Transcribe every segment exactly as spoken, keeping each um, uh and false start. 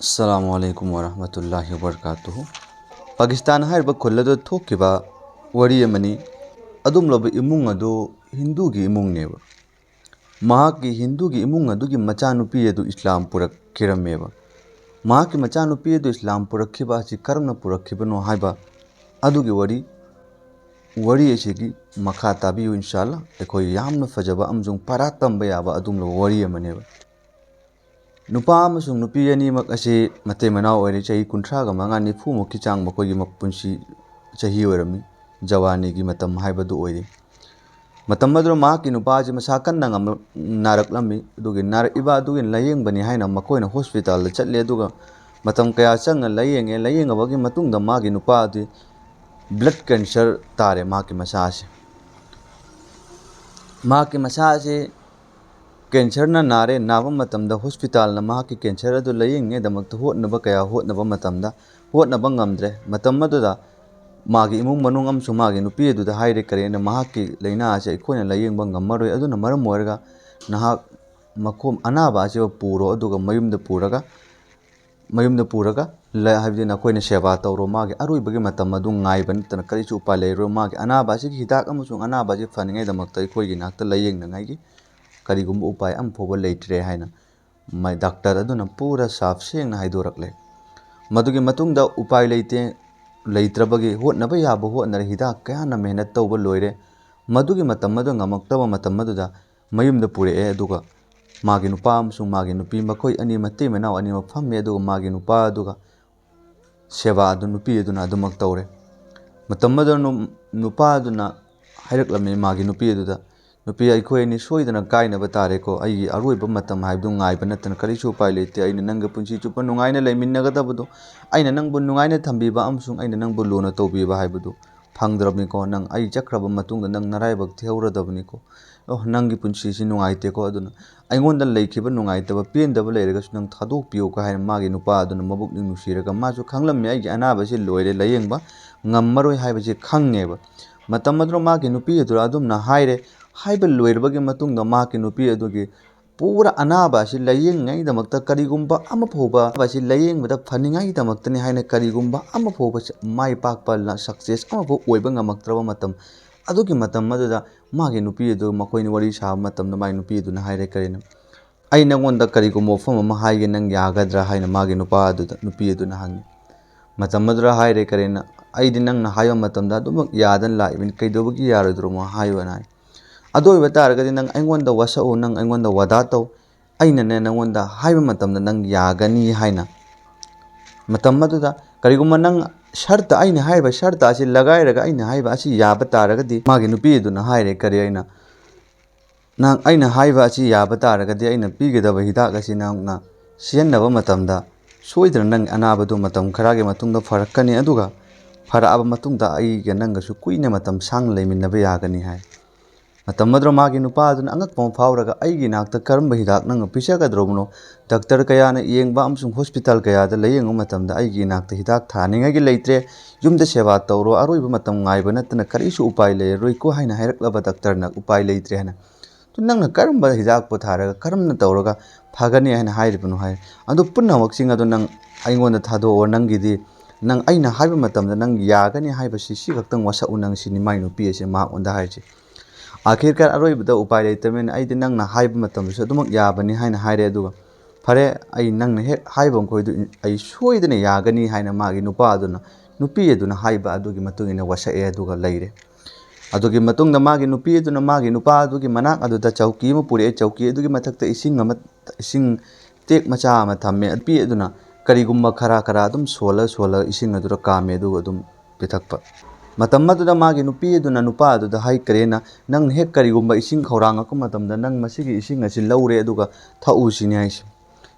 ꯑꯁꯂꯥꯃꯨ ꯑꯂꯥꯏꯀꯨꯝ ꯋꯔꯍꯃꯇꯨꯜꯂꯥꯍꯤ ꯋꯕꯔꯀꯥꯇꯨꯍꯨ꯫ ꯄꯥꯀꯤꯁꯇꯥꯟ ꯍꯥꯏꯔꯤꯕ ꯈꯨꯜ ꯑꯗꯨ ꯊꯣꯛꯈꯤꯕ ꯋꯥꯔꯤ ꯑꯃꯅꯤ꯫ ꯑꯗꯨꯝꯂꯕ ꯏꯃꯨꯡ ꯑꯗꯨ ꯍꯤꯟꯗꯨꯒꯤ ꯏꯃꯨꯡꯅꯦꯕ꯫ ꯃꯍꯥꯛꯀꯤ ꯍꯤꯟꯗꯨꯒꯤ ꯏꯃꯨꯡ ꯑꯗꯨꯒꯤ ꯃꯆꯥꯅꯨꯄꯤ ꯑꯗꯨ ꯏꯁꯂꯥꯝ ꯄꯨꯔꯛꯈꯤꯔꯝꯃꯦꯕ꯫ ꯃꯍꯥꯛꯀꯤ ꯃꯆꯥꯅꯨꯄꯤ ꯑꯗꯨ ꯏꯁꯂꯥꯝ ꯄꯨꯔꯛꯈꯤꯕ ꯑꯁꯤ ꯀꯔꯝꯅ ꯄꯨꯔꯛꯈꯤꯕꯅꯣ ꯍꯥꯏꯕ ꯑꯗꯨꯒꯤ ꯋꯥꯔꯤ, ꯋꯥꯔꯤ ꯑꯁꯤꯒꯤ ꯃꯈꯥ ꯇꯥꯕꯤꯌꯨ ꯏꯟꯁꯥ ꯑꯜꯂꯥ꯫ ꯑꯩꯈꯣꯏ ꯌꯥꯝꯅ ꯐꯖꯕ ꯑꯃꯁꯨꯡ ꯄꯔꯥ ꯇꯝꯕ ꯌꯥꯕ ꯑꯗꯨꯒꯨꯝꯂꯕ ꯋꯥꯔꯤ ꯑꯃꯅꯦꯕ꯫ ꯅꯨꯄꯥ ꯑꯃꯁꯨꯡ ꯅꯨꯄꯤ ꯑꯅꯤꯃꯛ ꯑꯁꯤ ꯃꯇꯩ ꯃꯅꯥꯎ ꯑꯣꯏꯔꯦ꯫ ꯆꯍꯤ ꯀꯨꯟꯊ꯭ꯔꯥꯒ ꯃꯉꯥ ꯅꯤꯐꯨꯃꯨꯛꯀꯤ ꯆꯥꯡ ꯃꯈꯣꯏꯒꯤ ꯃꯄꯨꯟꯁꯤ ꯆꯍꯤ ꯑꯣꯏꯔꯝꯃꯤ꯫ ꯖꯋꯥꯅꯤꯒꯤ ꯃꯇꯝ ꯍꯥꯏꯕꯗꯨ ꯑꯣꯏꯔꯦ꯫ ꯃꯇꯝ ꯑꯗꯨꯗ ꯃꯍꯥꯛꯀꯤ ꯅꯨꯄꯥ ꯑꯁꯤ ꯃꯁꯥ ꯀꯟꯅ ꯉꯝꯂꯛ-, ꯅꯥꯔꯛꯂꯝꯃꯤ꯫ ꯑꯗꯨꯒꯤ ꯅꯥꯔꯛꯏꯕ ꯑꯗꯨꯒꯤ ꯂꯥꯌꯦꯡꯕꯅꯤ ꯍꯥꯏꯅ ꯃꯈꯣꯏꯅ ꯍꯣꯁꯄꯤꯇꯥꯜꯗ ꯆꯠꯂꯦ꯫ ꯑꯗꯨꯒ ꯃꯇꯝ ꯀꯌꯥ ꯆꯪꯅ ꯂꯥꯌꯦꯡꯉꯦ꯫ ꯂꯥꯌꯦꯡꯉꯕꯒꯤ ꯃꯇꯨꯡꯗ ꯃꯥꯒꯤ ꯅꯨꯄꯥ ꯑꯗꯨ ꯕ꯭ꯂꯗ ꯀꯦꯟꯁꯔ ꯇꯥꯔꯦ ꯃꯍꯥꯛꯀꯤ ꯃꯁꯥ ꯑꯁꯤ꯫ ꯃꯍꯥꯛꯀꯤ ꯃꯁꯥ ꯑꯁꯤ ꯀꯦꯟꯁꯔꯅ ꯅꯥꯔꯦ꯫ ꯅꯥꯕ ꯃꯇꯝꯗ ꯍꯣꯁꯄꯤꯇꯥꯜꯅ ꯃꯍꯥꯛꯀꯤ ꯀꯦꯟꯁꯔ ꯑꯗꯨ ꯂꯥꯌꯦꯡꯉꯤꯉꯩꯗꯃꯛꯇ ꯍꯣꯠꯅꯕ ꯀꯌꯥ ꯍꯣꯠꯅꯕ ꯃꯇꯝꯗ ꯍꯣꯠꯅꯕ ꯉꯝꯗ꯭ꯔꯦ꯫ ꯃꯇꯝ ꯑꯗꯨꯗ ꯃꯥꯒꯤ ꯏꯃꯨꯡ ꯃꯅꯨꯡ ꯑꯃꯁꯨꯡ ꯃꯥꯒꯤ ꯅꯨꯄꯤ ꯑꯗꯨꯗ ꯍꯥꯏꯔꯦ, "ꯀꯔꯤꯅ ꯃꯍꯥꯛꯀꯤ ꯂꯥꯏꯅꯥ ꯑꯁꯤ ꯑꯩꯈꯣꯏꯅ ꯂꯥꯌꯦꯡꯕ ꯉꯝꯃꯔꯣꯏ꯫ ꯑꯗꯨꯅ ꯃꯔꯝ ꯑꯣꯏꯔꯒ ꯅꯍꯥꯛ ꯃꯈꯣꯝ ꯑꯅꯥꯕ ꯑꯁꯤꯕꯨ ꯄꯨꯔꯣ, ꯑꯗꯨꯒ ꯃꯌꯨꯝꯗ ꯄꯨꯔꯒ, ꯃꯌꯨꯝꯗ ꯄꯨꯔꯒ ꯂ-, ꯍꯥꯏꯕꯗꯤ ꯅꯈꯣꯏꯅ ꯁꯦꯕꯥ ꯇꯧꯔꯣ꯫ ꯃꯥꯒꯤ ꯑꯔꯣꯏꯕꯒꯤ ꯃꯇꯝ ꯑꯗꯨ ꯉꯥꯏꯕ ꯅꯠꯇꯅ ꯀꯔꯤꯁꯨ ꯎꯄꯥꯏ ꯂꯩꯔꯣꯏ꯫ ꯃꯥꯒꯤ ꯑꯅꯥꯕ ꯑꯁꯤꯒꯤ ꯍꯤꯗꯥꯛ ꯑꯃꯁꯨꯡ ꯑꯅꯥꯕ ꯑꯁꯤ ꯐꯅꯤꯡꯉꯥꯏꯗꯃꯛꯇ ꯑꯩꯈꯣꯏꯒꯤ ꯅꯥꯛꯇ ꯂꯥꯌꯦꯡꯅꯉꯥꯏꯒꯤ ꯀꯔꯤꯒꯨꯝꯕ ꯎꯄꯥꯏ ꯑꯃ ꯐꯥꯎꯕ ꯂꯩꯇ꯭ꯔꯦ" ꯍꯥꯏꯅ ꯃꯥꯏ ꯗꯥꯛꯇꯔ ꯑꯗꯨꯅ ꯄꯨꯔꯥ ꯁꯥꯐ ꯁꯦꯡꯅ ꯍꯥꯏꯗꯣꯔꯛꯂꯦ꯫ ꯃꯗꯨꯒꯤ ꯃꯇꯨꯡꯗ ꯎꯄꯥꯏ ꯂꯩꯇꯦ, ꯂꯩꯇ꯭ꯔꯕꯒꯤ ꯍꯣꯠꯅꯕ ꯌꯥꯕ ꯍꯣꯠꯅꯔꯦ, ꯍꯤꯗꯥꯛ ꯀꯌꯥꯅ ꯃꯦꯍꯅꯠ ꯇꯧꯕ ꯂꯣꯏꯔꯦ꯫ ꯃꯗꯨꯒꯤ ꯃꯇꯝ ꯑꯗꯨ ꯉꯝꯃꯛꯇꯕ ꯃꯇꯝ ꯑꯗꯨꯗ ꯃꯌꯨꯝꯗ ꯄꯨꯔꯛꯑꯦ꯫ ꯑꯗꯨꯒ ꯃꯥꯒꯤ ꯅꯨꯄꯥ ꯑꯃꯁꯨꯡ ꯃꯥꯒꯤ ꯅꯨꯄꯤ, ꯃꯈꯣꯏ ꯑꯅꯤ ꯃꯇꯩ ꯃꯅꯥꯎ ꯑꯅꯤꯃꯛ ꯐꯝꯃꯦ꯫ ꯑꯗꯨꯒ ꯃꯥꯒꯤ ꯅꯨꯄꯥ ꯑꯗꯨꯒ ꯁꯦꯕꯥ ꯑꯗꯨ ꯅꯨꯄꯤ ꯑꯗꯨꯅ ꯑꯗꯨꯃꯛ ꯇꯧꯔꯦ꯫ ꯃꯇꯝ ꯑꯗꯨꯗ ꯅꯨ-, ꯅꯨꯄꯥ ꯑꯗꯨꯅ ꯍꯥꯏꯔꯛꯂꯝꯃꯤ ꯃꯥꯒꯤ ꯅꯨꯄꯤ ꯑꯗꯨꯗ, "ꯅꯨꯄꯤ, ꯑꯩꯈꯣꯏ ꯑꯅꯤ ꯁꯣꯏꯗꯅ ꯀꯥꯏꯅꯕ ꯇꯥꯔꯦꯀꯣ꯫ ꯑꯩꯒꯤ ꯑꯔꯣꯏꯕ ꯃꯇꯝ ꯍꯥꯏꯕꯗꯨ ꯉꯥꯏꯕ ꯅꯠꯇꯅ ꯀꯔꯤꯁꯨ ꯎꯄꯥꯏ ꯂꯩꯇꯦ꯫ ꯑꯩꯅ ꯅꯪꯒ ꯄꯨꯟꯁꯤ ꯆꯨꯞꯄ ꯅꯨꯡꯉꯥꯏꯅ ꯂꯩꯃꯤꯟꯅꯒꯗꯕꯗꯣ, ꯑꯩꯅ ꯅꯪꯕꯨ ꯅꯨꯡꯉꯥꯏꯅ ꯊꯝꯕꯤꯕ ꯑꯃꯁꯨꯡ ꯑꯩꯅ ꯅꯪꯕꯨ ꯂꯨꯅ ꯇꯧꯕꯤꯕ ꯍꯥꯏꯕꯗꯨ ꯐꯪꯗ꯭ꯔꯕꯅꯤꯀꯣ꯫ ꯅꯪ ꯑꯩ ꯆꯠꯈ꯭ꯔꯕ ꯃꯇꯨꯡꯗ ꯅꯪ ꯅꯔꯥꯏꯕꯛ ꯊꯤꯍꯧꯔꯗꯕꯅꯤꯀꯣ꯫ ꯑꯣ, ꯅꯪꯒꯤ ꯄꯨꯟꯁꯤꯁꯤ ꯅꯨꯡꯉꯥꯏꯇꯦꯀꯣ꯫ ꯑꯗꯨꯅ ꯑꯩꯉꯣꯟꯗ ꯂꯩꯈꯤꯕ ꯅꯨꯡꯉꯥꯏꯇꯕ, ꯄꯦꯟꯗꯕ ꯂꯩꯔꯒꯁꯨ ꯅꯪ ꯊꯥꯗꯣꯛꯄꯤꯌꯨ" ꯀꯥꯏꯅ ꯃꯥꯒꯤ ꯅꯨꯄꯥ ꯑꯗꯨꯅ ꯃꯕꯨꯛꯅꯤꯡ ꯅꯨꯡꯁꯤꯔꯒ, ꯃꯥꯁꯨ ꯈꯪꯂꯝꯃꯤ ꯑꯩꯒꯤ ꯑꯅꯥꯕꯁꯤ ꯂꯣꯏꯔꯦ, ꯂꯥꯌꯦꯡꯕ ꯉꯝꯃꯔꯣꯏ ꯍꯥꯏꯕꯁꯤ ꯈꯪꯉꯦꯕ꯫ ꯃꯇꯝ ꯑꯗꯨꯗ ꯃꯥꯒꯤ ꯅꯨꯄꯤ ꯑꯗꯨꯗ ꯑꯗꯨꯝꯅ ꯍꯥꯏꯔꯦ꯫ ꯍꯥꯏꯕ ꯂꯣꯏꯔꯕꯒꯤ ꯃꯇꯨꯡꯗ ꯃꯍꯥꯛꯀꯤ ꯅꯨꯄꯤ ꯑꯗꯨꯒꯤ ꯄꯨꯔꯥ ꯑꯅꯥꯕ ꯑꯁꯤ ꯂꯥꯌꯦꯡꯉꯩꯗꯃꯛꯇ ꯀꯔꯤꯒꯨꯝꯕ ꯑꯃ ꯐꯥꯎꯕ ꯑꯁꯤ ꯂꯥꯌꯦꯡꯕꯗ ꯐꯅꯤꯡꯉꯥꯏꯒꯤꯗꯃꯛꯇꯅꯤ ꯍꯥꯏꯅ ꯀꯔꯤꯒꯨꯝꯕ ꯑꯃ ꯐꯥꯎꯕ ꯃꯥꯏ ꯄꯥꯛꯄ ꯁꯛꯁꯦꯁ ꯑꯃꯐꯥꯎ ꯑꯣꯏꯕ ꯉꯝꯃꯛꯇ꯭ꯔꯕ ꯃꯇꯝ, ꯑꯗꯨꯒꯤ ꯃꯇꯝ ꯑꯗꯨꯗ ꯃꯥꯒꯤ ꯅꯨꯄꯤ ꯑꯗꯨ, ꯃꯈꯣꯏꯅ ꯋꯥꯔꯤ ꯁꯥꯕ ꯃꯇꯝꯗ ꯃꯥꯒꯤ ꯅꯨꯄꯤ ꯑꯗꯨꯅ ꯍꯥꯏꯔꯦ, ꯀꯔꯤꯅꯣ, "ꯑꯩ ꯅꯪꯉꯣꯟꯗ ꯀꯔꯤꯒꯨꯝꯕ ꯋꯥꯐꯝ ꯑꯃ ꯍꯥꯏꯒꯦ, ꯅꯪ ꯌꯥꯒꯗ꯭ꯔꯥ?" ꯍꯥꯏꯅ ꯃꯥꯒꯤ ꯅꯨꯄꯥ ꯑꯗꯨꯗ, ꯅꯨꯄꯤ ꯑꯗꯨꯅ ꯍꯪꯉꯤ꯫ ꯃꯇꯝ ꯑꯗꯨꯗ ꯍꯥꯏꯔꯦ ꯀꯔꯤꯅ, "ꯑꯩꯗꯤ ꯅꯪꯅ ꯍꯥꯏꯕ ꯃꯇꯝꯗ ꯑꯗꯨꯃꯛ ꯌꯥꯗꯅ ꯂꯥꯛꯏꯕꯅꯤ, ꯀꯩꯗꯧꯕꯒꯤ ꯌꯥꯔꯣꯏꯗ꯭ꯔꯣꯃꯣ ꯍꯥꯏꯌꯨꯅ" ꯍꯥꯏ꯫ "ꯑꯗꯨ ꯑꯣꯏꯕ ꯇꯥꯔꯒꯗꯤ ꯅꯪ ꯑꯩꯉꯣꯟꯗ ꯋꯥꯁꯛꯎ, ꯅꯪ ꯑꯩꯉꯣꯟꯗ ꯋꯥꯗꯥ ꯇꯧ, ꯑꯩꯅꯅꯦ ꯅꯪꯉꯣꯟꯗ ꯍꯥꯏꯕ ꯃꯇꯝꯗ ꯅꯪ ꯌꯥꯒꯅꯤ" ꯍꯥꯏꯅ꯫ ꯃꯇꯝ ꯑꯗꯨꯗ ꯀꯔꯤꯒꯨꯝꯕ ꯅꯪ ꯁꯔꯇ, ꯑꯩꯅ ꯍꯥꯏꯔꯤꯕ ꯁꯔꯇ ꯑꯁꯤ ꯂꯒꯥꯏꯔꯒ ꯑꯩꯅ ꯍꯥꯏꯕ ꯑꯁꯤ ꯌꯥꯕ ꯇꯥꯔꯒꯗꯤ, ꯃꯥꯒꯤ ꯅꯨꯄꯤ ꯑꯗꯨꯅ ꯍꯥꯏꯔꯦ, ꯀꯔꯤ ꯑꯩꯅ, "ꯅꯪ ꯑꯩꯅ ꯍꯥꯏꯕ ꯑꯁꯤ ꯌꯥꯕ ꯇꯥꯔꯒꯗꯤ ꯑꯩꯅ ꯄꯤꯒꯗꯕ ꯍꯤꯗꯥꯛ ꯑꯁꯤ ꯅꯪꯅ ꯁꯤꯖꯤꯟꯅꯕ ꯃꯇꯝꯗ ꯁꯣꯏꯗꯅ ꯅꯪ ꯑꯅꯥꯕꯗꯨ ꯃꯇꯝ ꯈꯔꯒꯤ ꯃꯇꯨꯡꯗ ꯐꯔꯛꯀꯅꯤ, ꯑꯗꯨꯒ ꯐꯔꯛꯑꯕ ꯃꯇꯨꯡꯗ ꯑꯩꯒ ꯅꯪꯒꯁꯨ ꯀꯨꯏꯅ ꯃꯇꯝ ꯁꯥꯡꯅ ꯂꯩꯃꯤꯟꯅꯕ ꯌꯥꯒꯅꯤ" ꯍꯥꯏ꯫ ꯃꯇꯝ ꯑꯗꯨꯗ ꯃꯥꯒꯤ ꯅꯨꯄꯥ ꯑꯗꯨꯅ ꯑꯉꯛꯄ ꯑꯃ ꯐꯥꯎꯔꯒ, "ꯑꯩꯒꯤ ꯏꯅꯥꯛꯇ ꯀꯔꯝꯕ ꯍꯤꯗꯥꯛ ꯅꯪꯅ ꯄꯤꯖꯒꯗꯧꯔꯕꯅꯣ? ꯗꯥꯛꯇꯔ ꯀꯌꯥꯅ ꯌꯦꯡꯕ ꯑꯃꯁꯨꯡ ꯍꯣꯁꯄꯤꯇꯥꯜ ꯀꯌꯥꯗ ꯂꯥꯌꯦꯡꯕ ꯃꯇꯝꯗ ꯑꯩꯒꯤ ꯏꯅꯥꯛꯇ ꯍꯤꯗꯥꯛ ꯊꯥꯅꯤꯡꯉꯥꯏꯒꯤ ꯂꯩꯇ꯭ꯔꯦ꯫ ꯌꯨꯝꯗ ꯁꯦꯕꯥ ꯇꯧꯔꯣ, ꯑꯔꯣꯏꯕ ꯃꯇꯝ ꯉꯥꯏꯕ ꯅꯠꯇꯅ ꯀꯔꯤꯁꯨ ꯎꯄꯥꯏ ꯂꯩꯔꯔꯣꯏꯀꯣ" ꯍꯥꯏꯅ ꯍꯥꯏꯔꯛꯂꯕ ꯗꯥꯛꯇꯔꯅ, "ꯎꯄꯥꯏ ꯂꯩꯇ꯭ꯔꯦ" ꯍꯥꯏꯅ꯫ "ꯑꯗꯨ ꯅꯪꯅ ꯀꯔꯝꯕ ꯍꯤꯗꯥꯛꯄꯨ ꯊꯥꯔꯒ ꯀꯔꯝꯅ ꯇꯧꯔꯒ ꯐꯒꯅꯤ ꯍꯥꯏꯅ ꯍꯥꯏꯔꯤꯕꯅꯣ?" ꯍꯥꯏ꯫ "ꯑꯗꯨ ꯄꯨꯝꯅꯃꯛꯁꯤꯡ ꯑꯗꯨ ꯅꯪ ꯑꯩꯉꯣꯟꯗ ꯊꯥꯗꯣꯛꯑꯣ, ꯅꯪꯒꯤꯗꯤ ꯅꯪ ꯑꯩꯅ ꯍꯥꯏꯕ ꯃꯇꯝꯗ ꯅꯪ ꯌꯥꯒꯅꯤ ꯍꯥꯏꯕꯁꯤ ꯁꯤ ꯈꯛꯇꯪ ꯋꯥꯁꯛꯎ ꯅꯪ", ꯁꯤꯅꯤ ꯃꯥꯏ ꯅꯨꯄꯤ ꯑꯁꯦ ꯃꯉꯣꯟꯗ ꯍꯥꯏꯔꯤꯁꯦ꯫ ꯑꯥꯈꯤꯔꯀꯥꯔ ꯑꯔꯣꯏꯕꯗ ꯎꯄꯥꯏ ꯂꯩꯇꯕꯅꯤꯅ ꯑꯩꯗꯤ ꯅꯪꯅ ꯍꯥꯏꯕ ꯃꯇꯝꯗꯁꯨ ꯑꯗꯨꯃꯛ ꯌꯥꯕꯅꯤ ꯍꯥꯏꯅ ꯍꯥꯏꯔꯦ꯫ ꯑꯗꯨꯒ "ꯐꯔꯦ, ꯑꯩ ꯅꯪꯅ ꯍꯦꯛ ꯍꯥꯏꯕ ꯃꯈꯣꯏꯗꯨ ꯑꯩ ꯁꯣꯏꯗꯅ ꯌꯥꯒꯅꯤ" ꯍꯥꯏꯅ ꯃꯥꯒꯤ ꯅꯨꯄꯥ ꯑꯗꯨꯅ, ꯅꯨꯄꯤ ꯑꯗꯨꯅ ꯍꯥꯏꯕ ꯑꯗꯨꯒꯤ ꯃꯇꯨꯡ ꯏꯟꯅ ꯋꯥꯁꯛꯑꯦ ꯑꯗꯨꯒ ꯂꯩꯔꯦ꯫ ꯑꯗꯨꯒꯤ ꯃꯇꯨꯡꯗ ꯃꯥꯒꯤ ꯅꯨꯄꯤ ꯑꯗꯨꯅ ꯃꯥꯒꯤ ꯅꯨꯄꯥ ꯑꯗꯨꯒꯤ ꯃꯅꯥꯛ ꯑꯗꯨꯗ ꯆꯧꯀꯤ ꯑꯃ ꯄꯨꯔꯛꯑꯦ꯫ ꯆꯧꯀꯤ ꯑꯗꯨꯒꯤ ꯃꯊꯛꯇ ꯏꯁꯤꯡ ꯑꯃ, ꯏꯁꯤꯡ ꯇꯦꯛ ꯃꯆꯥ ꯑꯃ ꯊꯝꯃꯦ꯫ ꯅꯨꯄꯤ ꯑꯗꯨꯅ ꯀꯔꯤꯒꯨꯝꯕ ꯈꯔ ꯈꯔ ꯑꯗꯨꯝ ꯁꯣꯜꯂ ꯁꯣꯜꯂꯒ ꯏꯁꯤꯡ ꯑꯗꯨꯗ ꯀꯥꯝꯃꯦ, ꯑꯗꯨꯒ ꯑꯗꯨꯝ ꯄꯤꯊꯛꯄ꯫ ꯃꯇꯝ ꯑꯗꯨꯗ ꯃꯥꯒꯤ ꯅꯨꯄꯤ ꯑꯗꯨꯅ ꯅꯨꯄꯥ ꯑꯗꯨꯗ ꯍꯥꯏꯈ꯭ꯔꯦꯅ, "ꯅꯪꯅ ꯍꯦꯛ ꯀꯔꯤꯒꯨꯝꯕ ꯏꯁꯤꯡ ꯈꯧꯔꯥꯡꯉꯛꯄ ꯃꯇꯝꯗ ꯅꯪ ꯃꯁꯤꯒꯤ ꯏꯁꯤꯡ ꯑꯁꯤ ꯂꯧꯔꯦ ꯑꯗꯨꯒ ꯊꯛꯎ" ꯁꯤꯅꯤ ꯍꯥꯏꯁꯦ꯫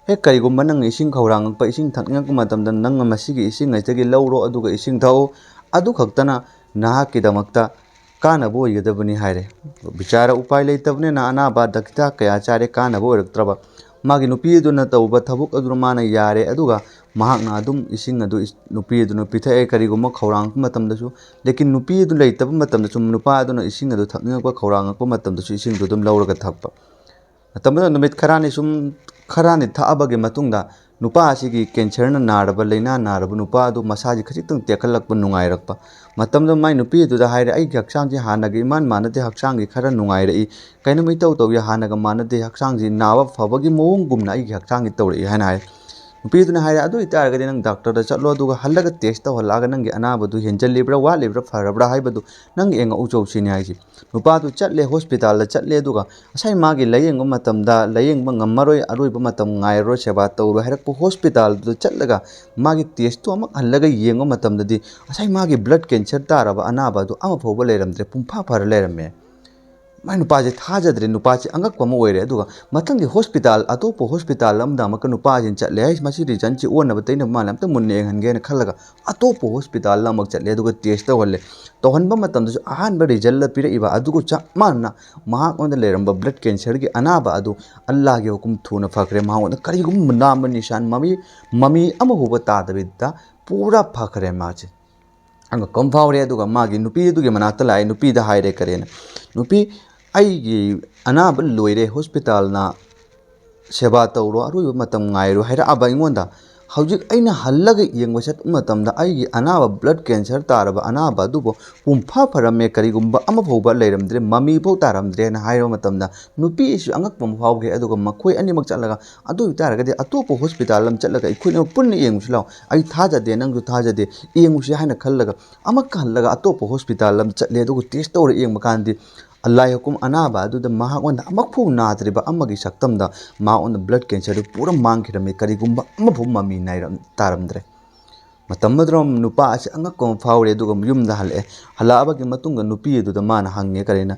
ꯍꯦꯛ ꯀꯔꯤꯒꯨꯝꯕ ꯅꯪꯅ ꯏꯁꯤꯡ ꯈꯧꯔꯥꯡꯉꯛꯄ, ꯏꯁꯤꯡ ꯊꯛꯅꯤꯡꯉꯛꯄ ꯃꯇꯝꯗ ꯅꯪꯅ ꯃꯁꯤꯒꯤ ꯏꯁꯤꯡ ꯑꯁꯤꯗꯒꯤ ꯂꯧꯔꯣ ꯑꯗꯨꯒ ꯏꯁꯤꯡ ꯊꯛꯎ꯫ ꯑꯗꯨ ꯈꯛꯇꯅ ꯅꯍꯥꯛꯀꯤꯗꯃꯛꯇ ꯀꯥꯟꯅꯕ ꯑꯣꯏꯒꯗꯕꯅꯤ ꯍꯥꯏꯔꯦ꯫ ꯕꯤꯆꯥꯔꯥ ꯎꯄꯥꯏ ꯂꯩꯇꯕꯅꯤꯅ ꯑꯅꯥꯕ ꯗꯥꯛꯇꯔ ꯀꯌꯥ ꯆꯥꯔꯦ, ꯀꯥꯟꯅꯕ ꯑꯣꯏꯔꯛꯇ꯭ꯔꯕ꯫ ꯃꯥꯒꯤ ꯅꯨꯄꯤ ꯑꯗꯨꯅ ꯇꯧꯕ ꯊꯕꯛ ꯑꯗꯨꯅ ꯃꯥꯅ ꯌꯥꯔꯦ, ꯑꯗꯨꯒ ꯃꯍꯥꯛꯅ ꯑꯗꯨꯝ ꯏꯁꯤꯡ ꯑꯗꯨ ꯏꯁ-, ꯅꯨꯄꯤ ꯑꯗꯨꯅ ꯄꯤꯊꯛꯑꯦ ꯀꯔꯤꯒꯨꯝꯕ ꯈꯧꯔꯥꯡꯉꯛꯄ ꯃꯇꯝꯗꯁꯨ꯫ ꯂꯦꯀꯤꯟ ꯅꯨꯄꯤ ꯑꯗꯨ ꯂꯩꯇꯕ ꯃꯇꯝꯗꯁꯨ ꯅꯨꯄꯥ ꯑꯗꯨꯅ ꯏꯁꯤꯡ ꯑꯗꯨ ꯊꯛꯅꯤꯡꯉꯛꯄ, ꯈꯧꯔꯥꯡꯉꯛꯄ ꯃꯇꯝꯗꯁꯨ ꯏꯁꯤꯡꯗꯨ ꯑꯗꯨꯝ ꯂꯧꯔꯒ ꯊꯛꯄ꯫ ꯃꯇꯝ ꯑꯗꯨꯗ ꯅꯨꯃꯤꯠ ꯈꯔꯅꯤ ꯁꯨꯝ, ꯈꯔꯅꯤ ꯊꯛꯑꯕꯒꯤ ꯃꯇꯨꯡꯗ ꯅꯨꯄꯥ ꯑꯁꯤꯒꯤ ꯀꯦꯟꯁꯔꯅ ꯅꯥꯔꯕ, ꯂꯥꯏꯅꯥ ꯅꯥꯔꯕ ꯅꯨꯄꯥ ꯑꯗꯨ ꯃꯁꯥꯁꯤ ꯈꯖꯤꯛꯇꯪ ꯇꯦꯛꯈꯠꯂꯛꯄ, ꯅꯨꯡꯉꯥꯏꯔꯛꯄ꯫ ꯃꯇꯝꯗꯨꯗ ꯃꯥꯏ ꯅꯨꯄꯤ ꯑꯗꯨꯗ ꯍꯥꯏꯔꯦ, "ꯑꯩꯒꯤ ꯍꯛꯆꯥꯡꯁꯤ ꯍꯥꯟꯅꯒ ꯏꯃꯥꯟ ꯃꯥꯟꯅꯗꯦ, ꯍꯛꯆꯥꯡꯁꯤ ꯈꯔ ꯅꯨꯡꯉꯥꯏꯔꯛꯏ, ꯀꯩꯅꯣꯝ ꯏꯇꯧ ꯇꯧꯏ, ꯍꯥꯟꯅꯒ ꯃꯥꯟꯅꯗꯦ, ꯍꯛꯆꯥꯡꯁꯤ ꯅꯥꯕ ꯐꯕꯒꯤ ꯃꯑꯣꯡꯒꯨꯝꯅ ꯑꯩꯒꯤ ꯍꯛꯆꯥꯡꯁꯤ ꯇꯧꯔꯛꯏ" ꯍꯥꯏꯅ ꯍꯥꯏ꯫ ꯅꯨꯄꯤꯗꯨꯅ ꯍꯥꯏꯔꯦ, "ꯑꯗꯨ ꯑꯣꯏꯇꯥꯔꯒꯗꯤ ꯅꯪ ꯗꯥꯛꯇꯔꯗ ꯆꯠꯂꯣ, ꯑꯗꯨꯒ ꯍꯜꯂꯒ ꯇꯦꯁ ꯇꯧꯍꯜꯂꯛꯑꯒ ꯅꯪꯒꯤ ꯑꯅꯥꯕꯗꯨ ꯍꯦꯟꯖꯜꯂꯤꯕ꯭ꯔꯥ, ꯋꯥꯠꯂꯤꯕ꯭ꯔꯥ, ꯐꯔꯕ꯭ꯔꯥ ꯍꯥꯏꯕꯗꯨ ꯅꯪ ꯌꯦꯡꯉꯛꯎ ꯆꯧꯁꯤꯅꯤ" ꯍꯥꯏꯁꯤ꯫ ꯅꯨꯄꯥꯗꯨ ꯆꯠꯂꯦ, ꯍꯣꯁꯄꯤꯇꯥꯜꯗ ꯆꯠꯂꯦ, ꯑꯗꯨꯒ ꯉꯁꯥꯏ ꯃꯥꯒꯤ ꯂꯥꯏꯌꯦꯡꯕ ꯃꯇꯝꯗ ꯂꯥꯏꯌꯦꯡꯕ ꯉꯝꯃꯔꯣꯏ, ꯑꯔꯣꯏꯕ ꯃꯇꯝ ꯉꯥꯏꯔꯔꯣꯏ, ꯁꯦꯕꯥ ꯇꯧꯔꯣꯏ ꯍꯥꯏꯔꯛꯄ ꯍꯣꯁꯄꯤꯇꯥꯜꯗꯨꯗ ꯆꯠꯂꯒ ꯃꯥꯒꯤ ꯇꯦꯁꯇꯨ ꯑꯃꯨꯛ ꯍꯜꯂꯒ ꯌꯦꯡꯕ ꯃꯇꯝꯗꯗꯤ ꯉꯁꯥꯏ ꯃꯥꯒꯤ ꯕ꯭ꯂꯗ ꯀꯦꯟꯁꯔ ꯇꯥꯔꯕ ꯑꯅꯥꯕ ꯑꯗꯨ ꯑꯃꯐꯥꯎꯕ ꯂꯩꯔꯝꯗ꯭ꯔꯦ, ꯄꯨꯡꯐꯥ ꯐꯔ ꯂꯩꯔꯝꯃꯦ꯫ ꯃꯥꯏ ꯅꯨꯄꯥꯁꯦ ꯊꯥꯖꯗ꯭ꯔꯦ, ꯅꯨꯄꯥꯁꯦ ꯑꯉꯛꯄ ꯑꯃ ꯑꯣꯏꯔꯦ꯫ ꯑꯗꯨꯒ ꯃꯊꯪꯒꯤ ꯍꯣꯁꯄꯤꯇꯥꯜ, ꯑꯇꯣꯞꯄ ꯍꯣꯁꯄꯤꯇꯥꯜ ꯑꯃꯗ ꯑꯃꯨꯛꯀ ꯅꯨꯄꯥꯁꯤꯅ ꯆꯠꯂꯦ꯫ "ꯍꯩꯁ, ꯃꯁꯤ ꯔꯤꯖꯟꯁꯤ ꯑꯣꯟꯅꯕ ꯇꯩꯅꯕ ꯃꯥꯜꯂꯦ, ꯑꯝꯇ ꯃꯨꯟꯅ ꯌꯦꯡꯍꯟꯒꯦꯅ" ꯈꯜꯂꯒ ꯑꯇꯣꯞꯄ ꯍꯣꯁꯄꯤꯇꯥꯜꯗ ꯑꯃꯨꯛ ꯆꯠꯂꯦ꯫ ꯑꯗꯨꯒ ꯇꯦꯁ ꯇꯧꯍꯜꯂꯦ꯫ ꯇꯧꯍꯟꯕ ꯃꯇꯝꯗꯁꯨ ꯑꯍꯥꯟꯕ ꯔꯤꯖꯜꯗ ꯄꯤꯔꯛꯏꯕ ꯑꯗꯨꯒ ꯆꯞ ꯃꯥꯟꯅꯅ ꯃꯍꯥꯛꯉꯣꯟꯗ ꯂꯩꯔꯝꯕ ꯕ꯭ꯂꯗ ꯀꯦꯟꯁꯔꯒꯤ ꯑꯅꯥꯕ ꯑꯗꯨ ꯑꯜꯂꯥꯒꯤ ꯍꯨꯀꯨꯝ ꯊꯨꯅ ꯐꯈ꯭ꯔꯦ꯫ ꯃꯍꯥꯛꯉꯣꯟꯗ ꯀꯔꯤꯒꯨꯝꯕ ꯅꯥꯝꯃ ꯅꯤꯁꯥꯟ, ꯃꯃꯤ, ꯃꯃꯤ ꯑꯃ ꯐꯥꯎꯕ ꯇꯥꯗꯕꯤꯗ ꯄꯨꯔꯥ ꯐꯈ꯭ꯔꯦ ꯃꯥꯁꯦ꯫ ꯑꯉꯛꯄ ꯑꯃ ꯐꯥꯎꯔꯦ꯫ ꯑꯗꯨꯒ ꯃꯥꯒꯤ ꯅꯨꯄꯤ ꯑꯗꯨꯒꯤ ꯃꯅꯥꯛꯇ ꯂꯥꯛꯑꯦ, ꯅꯨꯄꯤꯗ ꯍꯥꯏꯔꯦ ꯀꯔꯦꯅ, "ꯅꯨꯄꯤ, ꯑꯩꯒꯤ ꯑꯅꯥꯕ ꯂꯣꯏꯔꯦ, ꯍꯣꯁꯄꯤꯇꯥꯜꯅ ꯁꯦꯕꯥ ꯇꯧꯔꯣ, ꯑꯔꯣꯏꯕ ꯃꯇꯝ ꯉꯥꯏꯔꯣ" ꯍꯥꯏꯔꯛꯑꯕ ꯑꯩꯉꯣꯟꯗ꯫ ꯍꯧꯖꯤꯛ ꯑꯩꯅ ꯍꯜꯂꯒ ꯌꯦꯡꯕ ꯆꯠꯄ ꯃꯇꯝꯗ ꯑꯩꯒꯤ ꯑꯅꯥꯕ, ꯕ꯭ꯂꯗ ꯀꯦꯟꯁꯔ ꯇꯥꯔꯕ ꯑꯅꯥꯕ ꯑꯗꯨꯕꯨ ꯄꯨꯡꯐꯥ ꯐꯔꯝꯃꯦ, ꯀꯔꯤꯒꯨꯝꯕ ꯑꯃꯐꯥꯎꯕ ꯂꯩꯔꯝꯗ꯭ꯔꯦ, ꯃꯃꯤꯐꯥꯎ ꯇꯥꯔꯝꯗ꯭ꯔꯦꯅ ꯍꯥꯏꯔꯕ ꯃꯇꯝꯗ ꯅꯨꯄꯤ ꯑꯁꯤꯁꯨ ꯑꯉꯛꯄ ꯑꯃ ꯐꯥꯎꯈꯤ꯫ ꯑꯗꯨꯒ ꯃꯈꯣꯏ ꯑꯅꯤꯃꯛ ꯆꯠꯂꯒ, "ꯑꯗꯨ ꯑꯣꯏꯇꯥꯔꯒꯗꯤ ꯑꯇꯣꯞꯄ ꯍꯣꯁꯄꯤꯇꯥꯜ ꯑꯃ ꯆꯠꯂꯒ ꯑꯩꯈꯣꯏꯅ ꯄꯨꯟꯅ ꯌꯦꯡꯉꯨꯁꯤ ꯂꯥꯎ, ꯑꯩ ꯊꯥꯖꯗꯦ, ꯅꯪꯁꯨ ꯊꯥꯖꯗꯦ, ꯌꯦꯡꯉꯨꯁꯤ" ꯍꯥꯏꯅ ꯈꯜꯂꯒ ꯑꯃꯨꯛꯀ ꯍꯜꯂꯒ ꯑꯇꯣꯞꯄ ꯍꯣꯁꯄꯤꯇꯥꯜ ꯑꯃ ꯆꯠꯂꯦ꯫ ꯑꯗꯨꯒ ꯇꯦꯁ ꯇꯧꯔ ꯌꯦꯡꯕ ꯀꯥꯟꯗꯗꯤ ꯑꯜꯂꯥꯏ ꯍꯨꯀꯨꯝ ꯑꯅꯥꯕ ꯑꯗꯨꯗ ꯃꯍꯥꯛꯉꯣꯟꯗ ꯑꯃꯛꯐꯥꯎ ꯅꯥꯗ꯭ꯔꯤꯕ ꯑꯃꯒꯤ ꯁꯛꯇꯝꯗ ꯃꯍꯥꯛꯉꯣꯟꯗ ꯕ꯭ꯂꯗ ꯀꯦꯟꯁꯔꯗꯨ ꯄꯨꯔꯥ ꯃꯥꯡꯈꯤꯔꯝꯃꯤ, ꯀꯔꯤꯒꯨꯝꯕ ꯑꯃꯐꯥꯎ ꯃꯃꯤ ꯅꯥꯏꯔꯝ-, ꯇꯥꯔꯝꯗ꯭ꯔꯦ꯫ ꯃꯇꯝ ꯑꯗꯨꯗ ꯅꯨꯄꯥ ꯑꯁꯤ ꯑꯉꯛꯄ ꯑꯃ ꯐꯥꯎꯔꯦ꯫ ꯑꯗꯨꯒ ꯌꯨꯝꯗ ꯍꯜꯂꯛꯑꯦ꯫ ꯍꯜꯂꯛꯑꯕꯒꯤ ꯃꯇꯨꯡꯗ ꯅꯨꯄꯤ ꯑꯗꯨꯗ ꯃꯥꯅ ꯍꯪꯉꯦ ꯀꯔꯤꯅ,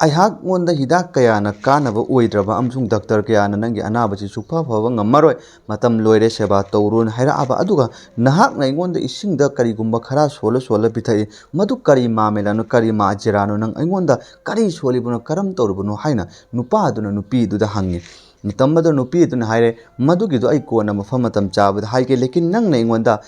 "ꯑꯩꯍꯥꯛꯉꯣꯟꯗ ꯍꯤꯗꯥꯛ ꯀꯌꯥꯅ ꯀꯥꯟꯅꯕ ꯑꯣꯏꯗ꯭ꯔꯕ ꯑꯃꯁꯨꯡ ꯗꯥꯛꯇꯔ ꯀꯌꯥꯅ ꯅꯪꯒꯤ ꯑꯅꯥꯕꯁꯤ ꯁꯨꯛꯐ ꯐꯕ ꯉꯝꯃꯔꯣꯏ, ꯃꯇꯝ ꯂꯣꯏꯔꯦ, ꯁꯦꯕꯥ ꯇꯧꯔꯣꯅ" ꯍꯥꯏꯔꯛꯑꯕ, ꯑꯗꯨꯒ ꯅꯍꯥꯛꯅ ꯑꯩꯉꯣꯟꯗ ꯏꯁꯤꯡꯗ ꯀꯔꯤꯒꯨꯝꯕ ꯈꯔ ꯁꯣꯜꯂ ꯁꯣꯜꯂ ꯄꯤꯊꯛꯏ, ꯃꯗꯨ ꯀꯔꯤ ꯃꯥꯃꯦꯂꯥꯅꯣ, ꯀꯔꯤ ꯃꯥꯖꯤꯔꯥꯅꯣ, ꯅꯪ ꯑꯩꯉꯣꯟꯗ ꯀꯔꯤ ꯁꯣꯜꯂꯤꯕꯅꯣ, ꯀꯔꯝ ꯇꯧꯔꯤꯕꯅꯣ ꯍꯥꯏꯅ ꯅꯨꯄꯥ ꯑꯗꯨꯅ ꯅꯨꯄꯤ ꯑꯗꯨꯗ ꯍꯪꯉꯤ꯫ ꯃꯇꯝ ꯑꯗꯨꯗ ꯅꯨꯄꯤ ꯑꯗꯨꯅ ꯍꯥꯏꯔꯦ, "ꯃꯗꯨꯒꯤꯗꯣ ꯑꯩ ꯀꯣꯟꯅ ꯃꯐꯝ ꯃꯇꯝ ꯆꯥꯕꯗ ꯍꯥꯏꯒꯦ, ꯂꯦꯀꯤꯟ ꯅꯪꯅ ꯑꯩꯉꯣꯟꯗ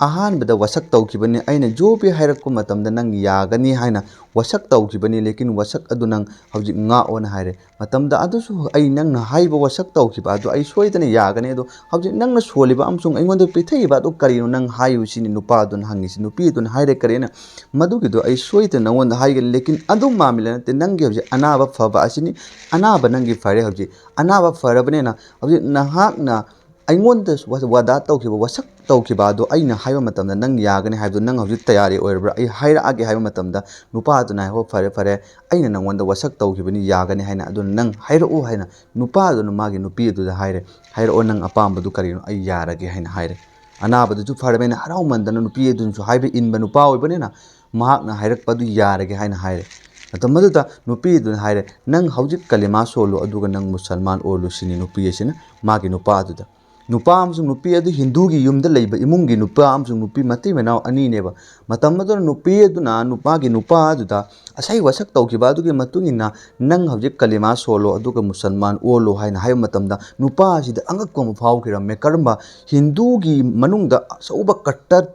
ꯑꯍꯥꯟꯕꯗ ꯋꯥꯁꯛ ꯇꯧꯈꯤꯕꯅꯤ, ꯑꯩꯅ ꯖꯣ ꯕꯤ ꯍꯥꯏꯔꯛꯄ ꯃꯇꯝꯗ ꯅꯪ ꯌꯥꯒꯅꯤ ꯍꯥꯏꯅ ꯋꯥꯁꯛ ꯇꯧꯈꯤꯕꯅꯤ, ꯂꯦꯀꯤꯟ ꯋꯥꯁꯛ ꯑꯗꯨ ꯅꯪ ꯍꯧꯖꯤꯛ ꯉꯥꯛꯑꯣꯅ ꯍꯥꯏꯔꯦ꯫ ꯃꯇꯝꯗ ꯑꯗꯨꯁꯨ ꯑꯩ ꯅꯪꯅ ꯍꯥꯏꯕ ꯋꯥꯁꯛ ꯇꯧꯈꯤꯕ ꯑꯗꯨ ꯑꯩ ꯁꯣꯏꯗꯅ ꯌꯥꯒꯅꯤ, ꯑꯗꯣ ꯍꯧꯖꯤꯛ ꯅꯪꯅ ꯁꯣꯜꯂꯤꯕ ꯑꯃꯁꯨꯡ ꯑꯩꯉꯣꯟꯗ ꯄꯤꯊꯛꯏꯕ ꯑꯗꯨ ꯀꯔꯤꯅꯣ ꯅꯪ ꯍꯥꯏꯌꯨ ꯁꯤꯅꯤ ꯅꯨꯄꯥ ꯑꯗꯨꯅ ꯍꯪꯉꯤꯁꯤ꯫ ꯅꯨꯄꯤ ꯑꯗꯨꯅ ꯍꯥꯏꯔꯦ, ꯀꯔꯤꯅ ꯃꯗꯨꯒꯤꯗꯣ ꯑꯩ ꯁꯣꯏꯗꯅ ꯅꯉꯣꯟꯗ ꯍꯥꯏꯒꯅꯤ, ꯂꯦꯀꯤꯟ ꯑꯗꯨ ꯃꯥꯃꯤꯂ ꯅꯠꯇꯦ, ꯅꯪꯒꯤ ꯍꯧꯖꯤꯛ ꯑꯅꯥꯕ ꯐꯕ ꯑꯁꯤꯅꯤ꯫ ꯑꯅꯥꯕ ꯅꯪꯒꯤ ꯐꯔꯦ, ꯍꯧꯖꯤꯛ ꯑꯅꯥꯕ ꯐꯔꯕꯅꯤꯅ ꯍꯧꯖꯤꯛ ꯅꯍꯥꯛꯅ ꯑꯩꯉꯣꯟꯗ ꯋꯥ-, ꯋꯥꯗꯥ ꯇꯧꯈꯤꯕ, ꯋꯥꯁꯛ ꯇꯧꯈꯤꯕ ꯑꯗꯣ ꯑꯩꯅ ꯍꯥꯏꯕ ꯃꯇꯝꯗ ꯅꯪ ꯌꯥꯒꯅꯤ ꯍꯥꯏꯕꯗꯣ ꯅꯪ ꯍꯧꯖꯤꯛ ꯇꯌꯥꯔꯤ ꯑꯣꯏꯔꯕ꯭ꯔꯥ? ꯑꯩ ꯍꯥꯏꯔꯛꯑꯒꯦ ꯍꯥꯏꯕ ꯃꯇꯝꯗ ꯅꯨꯄꯥ ꯑꯗꯨꯅ ꯍꯥꯏ, "ꯍꯣ, ꯐꯔꯦ, ꯐꯔꯦ, ꯑꯩꯅ ꯅꯪꯉꯣꯟꯗ ꯋꯥꯁꯛ ꯇꯧꯈꯤꯕꯅꯤ, ꯌꯥꯒꯅꯤ" ꯍꯥꯏꯅ, "ꯑꯗꯨꯅ ꯅꯪ ꯍꯥꯏꯔꯛꯎ" ꯍꯥꯏꯅ ꯅꯨꯄꯥ ꯑꯗꯨꯅ ꯃꯥꯒꯤ ꯅꯨꯄꯤ ꯑꯗꯨꯗ ꯍꯥꯏꯔꯦ, "ꯍꯥꯏꯔꯛꯑꯣ, ꯅꯪ ꯑꯄꯥꯝꯕꯗꯨ ꯀꯔꯤꯅꯣ? ꯑꯩ ꯌꯥꯔꯒꯦ" ꯍꯥꯏꯅ ꯍꯥꯏꯔꯦ꯫ ꯑꯅꯥꯕꯗꯨꯁꯨ ꯐꯔꯕꯅꯤꯅ ꯍꯔꯥꯎꯃꯟꯗꯅ ꯅꯨꯄꯤ ꯑꯗꯨꯅꯁꯨ ꯍꯥꯏꯕ ꯏꯟꯕ ꯅꯨꯄꯥ ꯑꯣꯏꯕꯅꯤꯅ ꯃꯍꯥꯛꯅ ꯍꯥꯏꯔꯛꯄꯗꯨ ꯌꯥꯔꯒꯦ ꯍꯥꯏꯅ ꯍꯥꯏꯔꯦ꯫ ꯃꯇꯝ ꯑꯗꯨꯗ ꯅꯨꯄꯤ ꯑꯗꯨꯅ ꯍꯥꯏꯔꯦ, "ꯅꯪ ꯍꯧꯖꯤꯛ ꯀꯂꯤꯃꯥ ꯁꯣꯜꯂꯨ, ꯑꯗꯨꯒ ꯅꯪ ꯃꯨꯁꯜꯃꯥꯟ ꯑꯣꯜꯂꯨ" ꯁꯤꯅꯤ ꯅꯨꯄꯤ ꯑꯁꯤꯅ ꯃꯥꯒꯤ ꯅꯨꯄꯥ ꯑꯗꯨꯗ꯫ ꯅꯨꯄꯥ ꯑꯃꯁꯨꯡ ꯅꯨꯄꯤ ꯑꯗꯨ ꯍꯤꯟꯗꯨꯒꯤ ꯌꯨꯝꯗ ꯂꯩꯕ ꯏꯃꯨꯡꯒꯤ ꯅꯨꯄꯥ ꯑꯃꯁꯨꯡ ꯅꯨꯄꯤ ꯃꯇꯩ ꯃꯅꯥꯎ ꯑꯅꯤꯅꯦꯕ꯫ ꯃꯇꯝ ꯑꯗꯨꯗ ꯅꯨꯄꯤ ꯑꯗꯨꯅ ꯅꯨꯄꯥꯒꯤ ꯅꯨꯄꯥ ꯑꯗꯨꯗ ꯑꯁꯩ ꯋꯥꯁꯛ ꯇꯧꯈꯤꯕ ꯑꯗꯨꯒꯤ ꯃꯇꯨꯡ ꯏꯟꯅ, "ꯅꯪ ꯍꯧꯖꯤꯛ ꯀꯂꯤꯃꯥ ꯁꯣꯜꯂꯣ, ꯑꯗꯨꯒ ꯃꯨꯁꯜꯃꯥꯟ ꯑꯣꯜꯂꯣ" ꯍꯥꯏꯅ ꯍꯥꯏꯕ ꯃꯇꯝꯗ ꯅꯨꯄꯥ ꯑꯁꯤꯗ ꯑꯉꯛꯄ ꯑꯃ ꯐꯥꯎꯈꯤꯔꯝꯃꯦ꯫ ꯀꯔꯝꯕ ꯍꯤꯟꯗꯨꯒꯤ ꯃꯅꯨꯡꯗ ꯑꯆꯧꯕ ꯀꯠꯇꯔ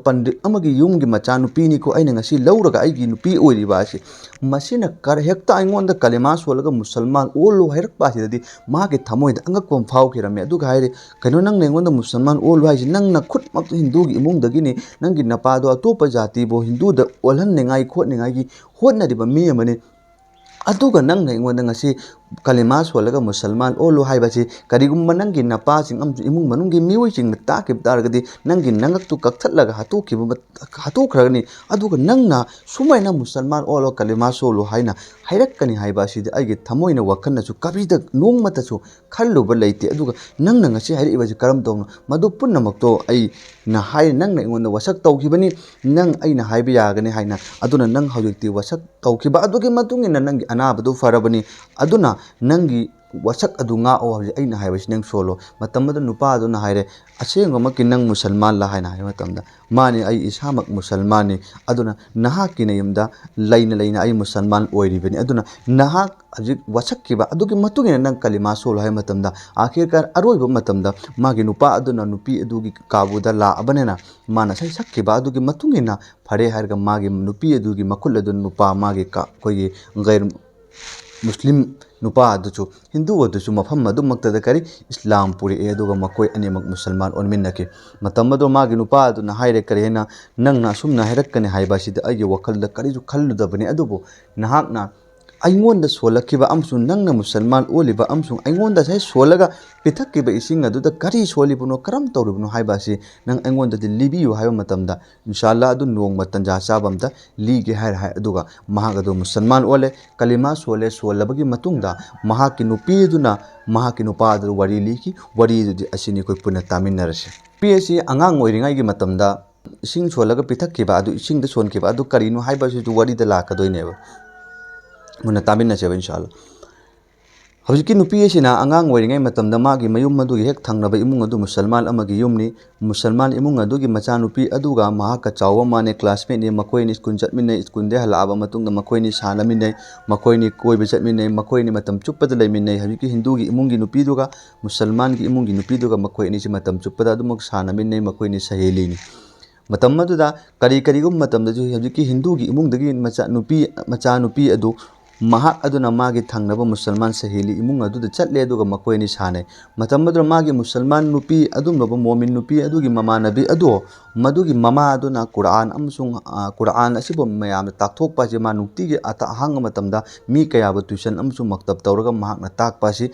ꯄꯟꯗꯤꯠ ꯑꯃꯒꯤ ꯌꯨꯝꯒꯤ ꯃꯆꯥꯅꯨꯄꯤꯅꯤꯀꯣ ꯑꯩꯅ ꯉꯁꯤ ꯂꯧꯔꯒ ꯑꯩꯒꯤ ꯅꯨꯄꯤ ꯑꯣꯏꯔꯤꯕ ꯑꯁꯤ, ꯃꯁꯤꯅ ꯀꯔ-, ꯍꯦꯛꯇ ꯑꯩꯉꯣꯟꯗ ꯀꯂꯤꯃꯥ ꯁꯣꯜꯂꯒ ꯃꯨꯁꯜꯃꯥꯟ ꯑꯣꯜꯂꯨ ꯍꯥꯏꯔꯛꯄ ꯑꯁꯤꯗꯗꯤ ꯃꯥꯒꯤ ꯊꯃꯣꯏꯗ ꯑꯉꯛꯄ ꯑꯃ ꯐꯥꯎꯈꯤꯔꯝꯃꯦ꯫ ꯑꯗꯨꯒ ꯍꯥꯏꯔꯦ, "ꯀꯩꯅꯣ, ꯅꯪꯅ ꯑꯩꯉꯣꯟꯗ ꯃꯨꯁꯜꯃꯥꯟ ꯑꯣꯜꯂꯨ ꯍꯥꯏꯁꯤ? ꯅꯪꯅ ꯈꯨꯠꯃꯛꯇ ꯍꯤꯟꯗꯨꯒꯤ ꯏꯃꯨꯡꯗꯒꯤꯅꯤ, ꯅꯪꯒꯤ ꯅꯄꯥꯗꯣ ꯑꯇꯣꯞꯄ ꯖꯥꯇꯤꯕꯨ ꯍꯤꯟꯗꯨꯗ ꯑꯣꯜꯍꯟꯅꯤꯡꯉꯥꯏ ꯈꯣꯠꯅꯤꯡꯉꯥꯏꯒꯤ ꯍꯣꯠꯅꯔꯤꯕ ꯃꯤ ꯑꯃꯅꯤ, ꯑꯗꯨꯒ ꯅꯪꯅ ꯑꯩꯉꯣꯟꯗ ꯉꯁꯤ ꯀꯂꯤꯃꯥ ꯁꯣꯜꯂꯒ ꯃꯨꯁꯜꯃꯥꯟ ꯑꯣꯜꯂꯨ ꯍꯥꯏꯕꯁꯤ, ꯀꯔꯤꯒꯨꯝꯕ ꯅꯪꯒꯤ ꯅꯄꯥꯁꯤꯡ ꯑꯃꯁꯨꯡ ꯏꯃꯨꯡ ꯃꯅꯨꯡꯒꯤ ꯃꯤꯑꯣꯏꯁꯤꯡꯅ ꯇꯥꯈꯤꯕ ꯇꯥꯔꯒꯗꯤ ꯅꯪꯒꯤ ꯅꯉꯛꯇꯨ ꯀꯛꯊꯠꯂꯒ ꯍꯥꯠꯇꯣꯛꯈꯤꯕ ꯃ-, ꯍꯥꯠꯇꯣꯛꯈ꯭ꯔꯒꯅꯤ꯫ ꯑꯗꯨꯒ ꯅꯪꯅ ꯁꯨꯃꯥꯏꯅ ꯃꯨꯁꯜꯃꯥꯟ ꯑꯣꯜꯂꯣ, ꯀꯂꯤꯃꯥ ꯁꯣꯜꯂꯣ ꯍꯥꯏꯅ ꯍꯥꯏꯔꯛꯀꯅꯤ ꯍꯥꯏꯕ ꯑꯁꯤꯗꯤ ꯑꯩꯒꯤ ꯊꯃꯣꯏꯅ ꯋꯥꯈꯜꯅꯁꯨ ꯀꯕꯤꯗ ꯅꯣꯡꯃꯇꯁꯨ ꯈꯜꯂꯨꯕ ꯂꯩꯇꯦ꯫ ꯑꯗꯨꯒ ꯅꯪꯅ ꯉꯁꯤ ꯍꯥꯏꯔꯛꯏꯕꯁꯤ ꯀꯔꯝ ꯇꯧꯅꯣ? ꯃꯗꯨ ꯄꯨꯝꯅꯃꯛꯇꯣ ꯑꯩꯅ ꯍꯥꯏ, ꯅꯪꯅ ꯑꯩꯉꯣꯟꯗ ꯋꯥꯁꯛ ꯇꯧꯈꯤꯕꯅꯤ, ꯅꯪ ꯑꯩꯅ ꯍꯥꯏꯕ ꯌꯥꯒꯅꯤ ꯍꯥꯏꯅ꯫ ꯑꯗꯨꯅ ꯅꯪ ꯍꯧꯖꯤꯛꯇꯤ ꯋꯥꯁꯛ ꯇꯧꯈꯤꯕ ꯑꯗꯨꯒꯤ ꯃꯇꯨꯡ ꯏꯟꯅ ꯅꯪꯒꯤ ꯑꯅꯥꯕꯗꯨ ꯐꯔꯕꯅꯤ꯫ ꯑꯗꯨꯅ ꯅꯪꯒꯤ ꯋꯥꯁꯛ ꯑꯗꯨ ꯉꯥꯛꯑꯣ, ꯍꯧꯖꯤꯛ ꯑꯩꯅ ꯍꯥꯏꯕꯁꯤ ꯅꯪ ꯁꯣꯜꯂꯣ꯫ ꯃꯇꯝ ꯑꯗꯨꯗ ꯅꯨꯄꯥ ꯑꯗꯨꯅ ꯍꯥꯏꯔꯦ, "ꯑꯁꯦꯡꯕꯃꯛꯀꯤ ꯅꯪ ꯃꯨꯁꯜꯃꯥꯟꯂ?" ꯍꯥꯏꯅ ꯍꯥꯏꯕ ꯃꯇꯝꯗ, "ꯃꯥꯅꯤ, ꯑꯩ ꯏꯁꯥꯃꯛ ꯃꯨꯁꯜꯃꯥꯟꯅꯤ, ꯑꯗꯨꯅ ꯅꯍꯥꯛꯀꯤ ꯅꯌꯨꯝꯗ ꯂꯩꯅ ꯂꯩꯅ ꯑꯩ ꯃꯨꯁꯜꯃꯥꯟ ꯑꯣꯏꯔꯤꯕꯅꯤ, ꯑꯗꯨꯅ ꯅꯍꯥꯛ ꯍꯧꯖꯤꯛ ꯋꯥꯁꯛꯈꯤꯕ ꯑꯗꯨꯒꯤ ꯃꯇꯨꯡ ꯏꯟꯅ ꯅꯪ ꯀꯂꯤꯃꯥ ꯁꯣꯜꯂꯨ" ꯍꯥꯏꯕ ꯃꯇꯝꯗ, ꯑꯥꯈꯤꯔꯀꯥꯔ ꯑꯔꯣꯏꯕ ꯃꯇꯝꯗ ꯃꯥꯒꯤ ꯅꯨꯄꯥ ꯑꯗꯨꯅ ꯅꯨꯄꯤ ꯑꯗꯨꯒꯤ ꯀꯥꯕꯨꯗ ꯂꯥꯛꯑꯕꯅꯤꯅ, ꯃꯥꯅ ꯉꯁꯥꯏ ꯁꯛꯈꯤꯕ ꯑꯗꯨꯒꯤ ꯃꯇꯨꯡ ꯏꯟꯅ ꯐꯔꯦ ꯍꯥꯏꯔꯒ ꯃꯥꯒꯤ ꯅꯨꯄꯤ ꯑꯗꯨꯒꯤ ꯃꯈꯨꯠ ꯑꯗꯨ ꯅꯨꯄꯥ ꯃꯥꯒꯤ ꯀ-, ꯑꯩꯈꯣꯏꯒꯤ ꯒꯩꯔ ꯃꯨꯁꯂꯤꯝ ꯅꯨꯄꯥ ꯑꯗꯨꯁꯨ, ꯍꯤꯟꯗꯨ ꯑꯗꯨꯁꯨ ꯃꯐꯝ ꯑꯗꯨꯃꯛꯇꯗ ꯀꯔꯤ ꯏꯁꯂꯥꯝ ꯄꯨꯔꯛꯑꯦ, ꯑꯗꯨꯒ ꯃꯈꯣꯏ ꯑꯅꯤꯃꯛ ꯃꯨꯁꯜꯃꯥꯟ ꯑꯣꯟꯃꯤꯟꯅꯈꯤ꯫ ꯃꯇꯝ ꯑꯗꯨ ꯃꯥꯒꯤ ꯅꯨꯄꯥ ꯑꯗꯨꯅ ꯍꯥꯏꯔꯦ, "ꯀꯔꯤ ꯍꯥꯏꯅ ꯅꯪꯅ ꯑꯁꯨꯝꯅ ꯍꯥꯏꯔꯛꯀꯅꯤ ꯍꯥꯏꯕ ꯑꯁꯤꯗ ꯑꯩꯒꯤ ꯋꯥꯈꯜꯗ ꯀꯔꯤꯁꯨ ꯈꯜꯂꯨꯗꯕꯅꯤ, ꯑꯗꯨꯕꯨ ꯅꯍꯥꯛꯅ ꯑꯩꯉꯣꯟꯗ ꯁꯣꯜꯂꯛꯈꯤꯕ ꯑꯃꯁꯨꯡ ꯅꯪꯅ ꯃꯨꯁꯜꯃꯥꯟ ꯑꯣꯜꯂꯤꯕ ꯑꯃꯁꯨꯡ ꯑꯩꯉꯣꯟꯗ ꯉꯁꯥꯏ ꯁꯣꯜꯂꯒ ꯄꯤꯊꯛꯈꯤꯕ ꯏꯁꯤꯡ ꯑꯗꯨꯗ ꯀꯔꯤ ꯁꯣꯜꯂꯤꯕꯅꯣ, ꯀꯔꯝ ꯇꯧꯔꯤꯕꯅꯣ ꯍꯥꯏꯕ ꯑꯁꯤ ꯅꯪ ꯑꯩꯉꯣꯟꯗꯗꯤ ꯂꯤꯕꯤꯌꯨ" ꯍꯥꯏꯕ ꯃꯇꯝꯗ, "ꯏꯟꯁꯥ ꯑꯜꯂꯥ, ꯑꯗꯨ ꯅꯣꯡꯃ ꯇꯟꯖꯥ ꯆꯥꯕ ꯑꯝꯇ ꯂꯤꯒꯦ" ꯍꯥꯏꯔ ꯍꯥꯏ꯫ ꯑꯗꯨꯒ ꯃꯍꯥꯛ ꯑꯗꯨ ꯃꯨꯁꯜꯃꯥꯟ ꯑꯣꯜꯂꯦ, ꯀꯂꯤꯃꯥ ꯁꯣꯜꯂꯦ꯫ ꯁꯣꯜꯂꯕꯒꯤ ꯃꯇꯨꯡꯗ ꯃꯍꯥꯛꯀꯤ ꯅꯨꯄꯤꯗꯨꯅ ꯃꯍꯥꯛꯀꯤ ꯅꯨꯄꯥ ꯑꯗꯨꯗ ꯋꯥꯔꯤ ꯂꯤꯈꯤ꯫ ꯋꯥꯔꯤ ꯑꯗꯨꯗꯤ ꯑꯁꯤꯅꯤ ꯑꯩꯈꯣꯏ ꯄꯨꯟꯅ ꯇꯥꯃꯤꯟꯅꯔꯁꯤ꯫ ꯅꯨꯄꯤ ꯑꯁꯤ ꯑꯉꯥꯡ ꯑꯣꯏꯔꯤꯉꯩꯒꯤ ꯃꯇꯝꯗ ꯏꯁꯤꯡ ꯁꯣꯜꯂꯒ ꯄꯤꯊꯛꯈꯤꯕ ꯑꯗꯨ, ꯏꯁꯤꯡꯗ ꯁꯣꯟꯈꯤꯕ ꯑꯗꯨ ꯀꯔꯤꯅꯣ ꯍꯥꯏꯕꯁꯤꯁꯨ ꯋꯥꯔꯤꯗ ꯂꯥꯛꯀꯗꯣꯏꯅꯦꯕ꯫ ꯃꯨꯟꯅ ꯇꯥꯃꯤꯟꯅꯁꯦꯕ, ꯏꯟꯁꯥ ꯑꯜꯂꯥ꯫ ꯍꯧꯖꯤꯛꯀꯤ ꯅꯨꯄꯤ ꯑꯁꯤꯅ ꯑꯉꯥꯡ ꯑꯣꯏꯔꯤꯉꯩ ꯃꯇꯝꯗ ꯃꯥꯒꯤ ꯃꯌꯨꯝ ꯑꯗꯨꯒꯤ ꯍꯦꯛ ꯊꯪꯅꯕ ꯏꯃꯨꯡ ꯑꯗꯨ ꯃꯨꯁꯜꯃꯥꯟ ꯑꯃꯒꯤ ꯌꯨꯝꯅꯤ꯫ ꯃꯨꯁꯜꯃꯥꯟ ꯏꯃꯨꯡ ꯑꯗꯨꯒꯤ ꯃꯆꯥꯅꯨꯄꯤ ꯑꯗꯨꯒ ꯃꯍꯥꯛꯀ ꯆꯥꯎꯕ ꯃꯥꯟꯅꯩ, classmate ꯅꯤ꯫ ꯃꯈꯣꯏ ꯑꯅꯤ ꯁ꯭ꯀꯨꯜ ꯆꯠꯃꯤꯟꯅꯩ, ꯁ꯭ꯀꯨꯜꯗꯒꯤ ꯍꯜꯂꯛꯑꯕ ꯃꯇꯨꯡꯗ ꯃꯈꯣꯏ ꯑꯅꯤ ꯁꯥꯟꯅꯃꯤꯟꯅꯩ, ꯃꯈꯣꯏ ꯑꯅꯤ ꯀꯣꯏꯕ ꯆꯠꯃꯤꯟꯅꯩ, ꯃꯈꯣꯏ ꯑꯅꯤ ꯃꯇꯝ ꯆꯨꯞꯄꯗ ꯂꯩꯃꯤꯟꯅꯩ꯫ ꯍꯧꯖꯤꯛꯀꯤ ꯍꯤꯟꯗꯨꯒꯤ ꯏꯃꯨꯡꯒꯤ ꯅꯨꯄꯤꯗꯨꯒ ꯃꯨꯁꯜꯃꯥꯟꯒꯤ ꯏꯃꯨꯡꯒꯤ ꯅꯨꯄꯤꯗꯨꯒ ꯃꯈꯣꯏ ꯑꯅꯤꯁꯤ ꯃꯇꯝ ꯆꯨꯞꯄꯗ ꯑꯗꯨꯃꯛ ꯁꯥꯟꯅꯃꯤꯟꯅꯩ, ꯃꯈꯣꯏ ꯑꯅꯤ ꯁꯍꯦꯂꯤꯅꯤ꯫ ꯃꯇꯝ ꯑꯗꯨꯗ ꯀꯔꯤ ꯀꯔꯤꯒꯨꯝꯕ ꯃꯇꯝꯗꯁꯨ ꯍꯧꯖꯤꯛꯀꯤ ꯍꯤꯟꯗꯨꯒꯤ ꯏꯃꯨꯡꯗꯒꯤ ꯃꯆꯥ ꯅꯨꯄꯤ, ꯃꯆꯥ ꯅꯨꯄꯤ ꯑꯗꯨ ꯃꯍꯥꯛ ꯑꯗꯨꯅ ꯃꯥꯒꯤ ꯊꯪꯅꯕ ꯃꯨꯁꯜꯃꯥꯟ ꯁꯍꯦꯂꯤ ꯏꯃꯨꯡ ꯑꯗꯨꯗ ꯆꯠꯂꯦ, ꯑꯗꯨꯒ ꯃꯈꯣꯏ ꯑꯅꯤ ꯁꯥꯟꯅꯩ꯫ ꯃꯇꯝ ꯑꯗꯨꯗ ꯃꯥꯒꯤ ꯃꯨꯁꯜꯃꯥꯟ ꯅꯨꯄꯤ ꯑꯗꯨꯝꯂꯕ ꯃꯣꯃꯤꯟ ꯅꯨꯄꯤ ꯑꯗꯨꯒꯤ ꯃꯃꯥꯟꯅꯕꯤ ꯑꯗꯨ, ꯃꯗꯨꯒꯤ ꯃꯃꯥ ꯑꯗꯨꯅ ꯀꯨꯔꯥꯟ ꯑꯃꯁꯨꯡ, ꯑ, ꯀꯨꯔꯥꯟ ꯑꯁꯤꯕꯨ ꯃꯌꯥꯝꯅ ꯇꯥꯛꯊꯣꯛꯄ ꯑꯁꯤ ꯃꯥ ꯅꯨꯡꯇꯤꯒꯤ ꯑꯇ-, ꯑꯍꯥꯡꯕ ꯃꯇꯝꯗ ꯃꯤ ꯀꯌꯥꯕꯨ tuition ꯑꯃꯁꯨꯡ ꯃꯛꯇꯕ ꯇꯧꯔꯒ ꯃꯍꯥꯛꯅ ꯇꯥꯛꯄ ꯑꯁꯤ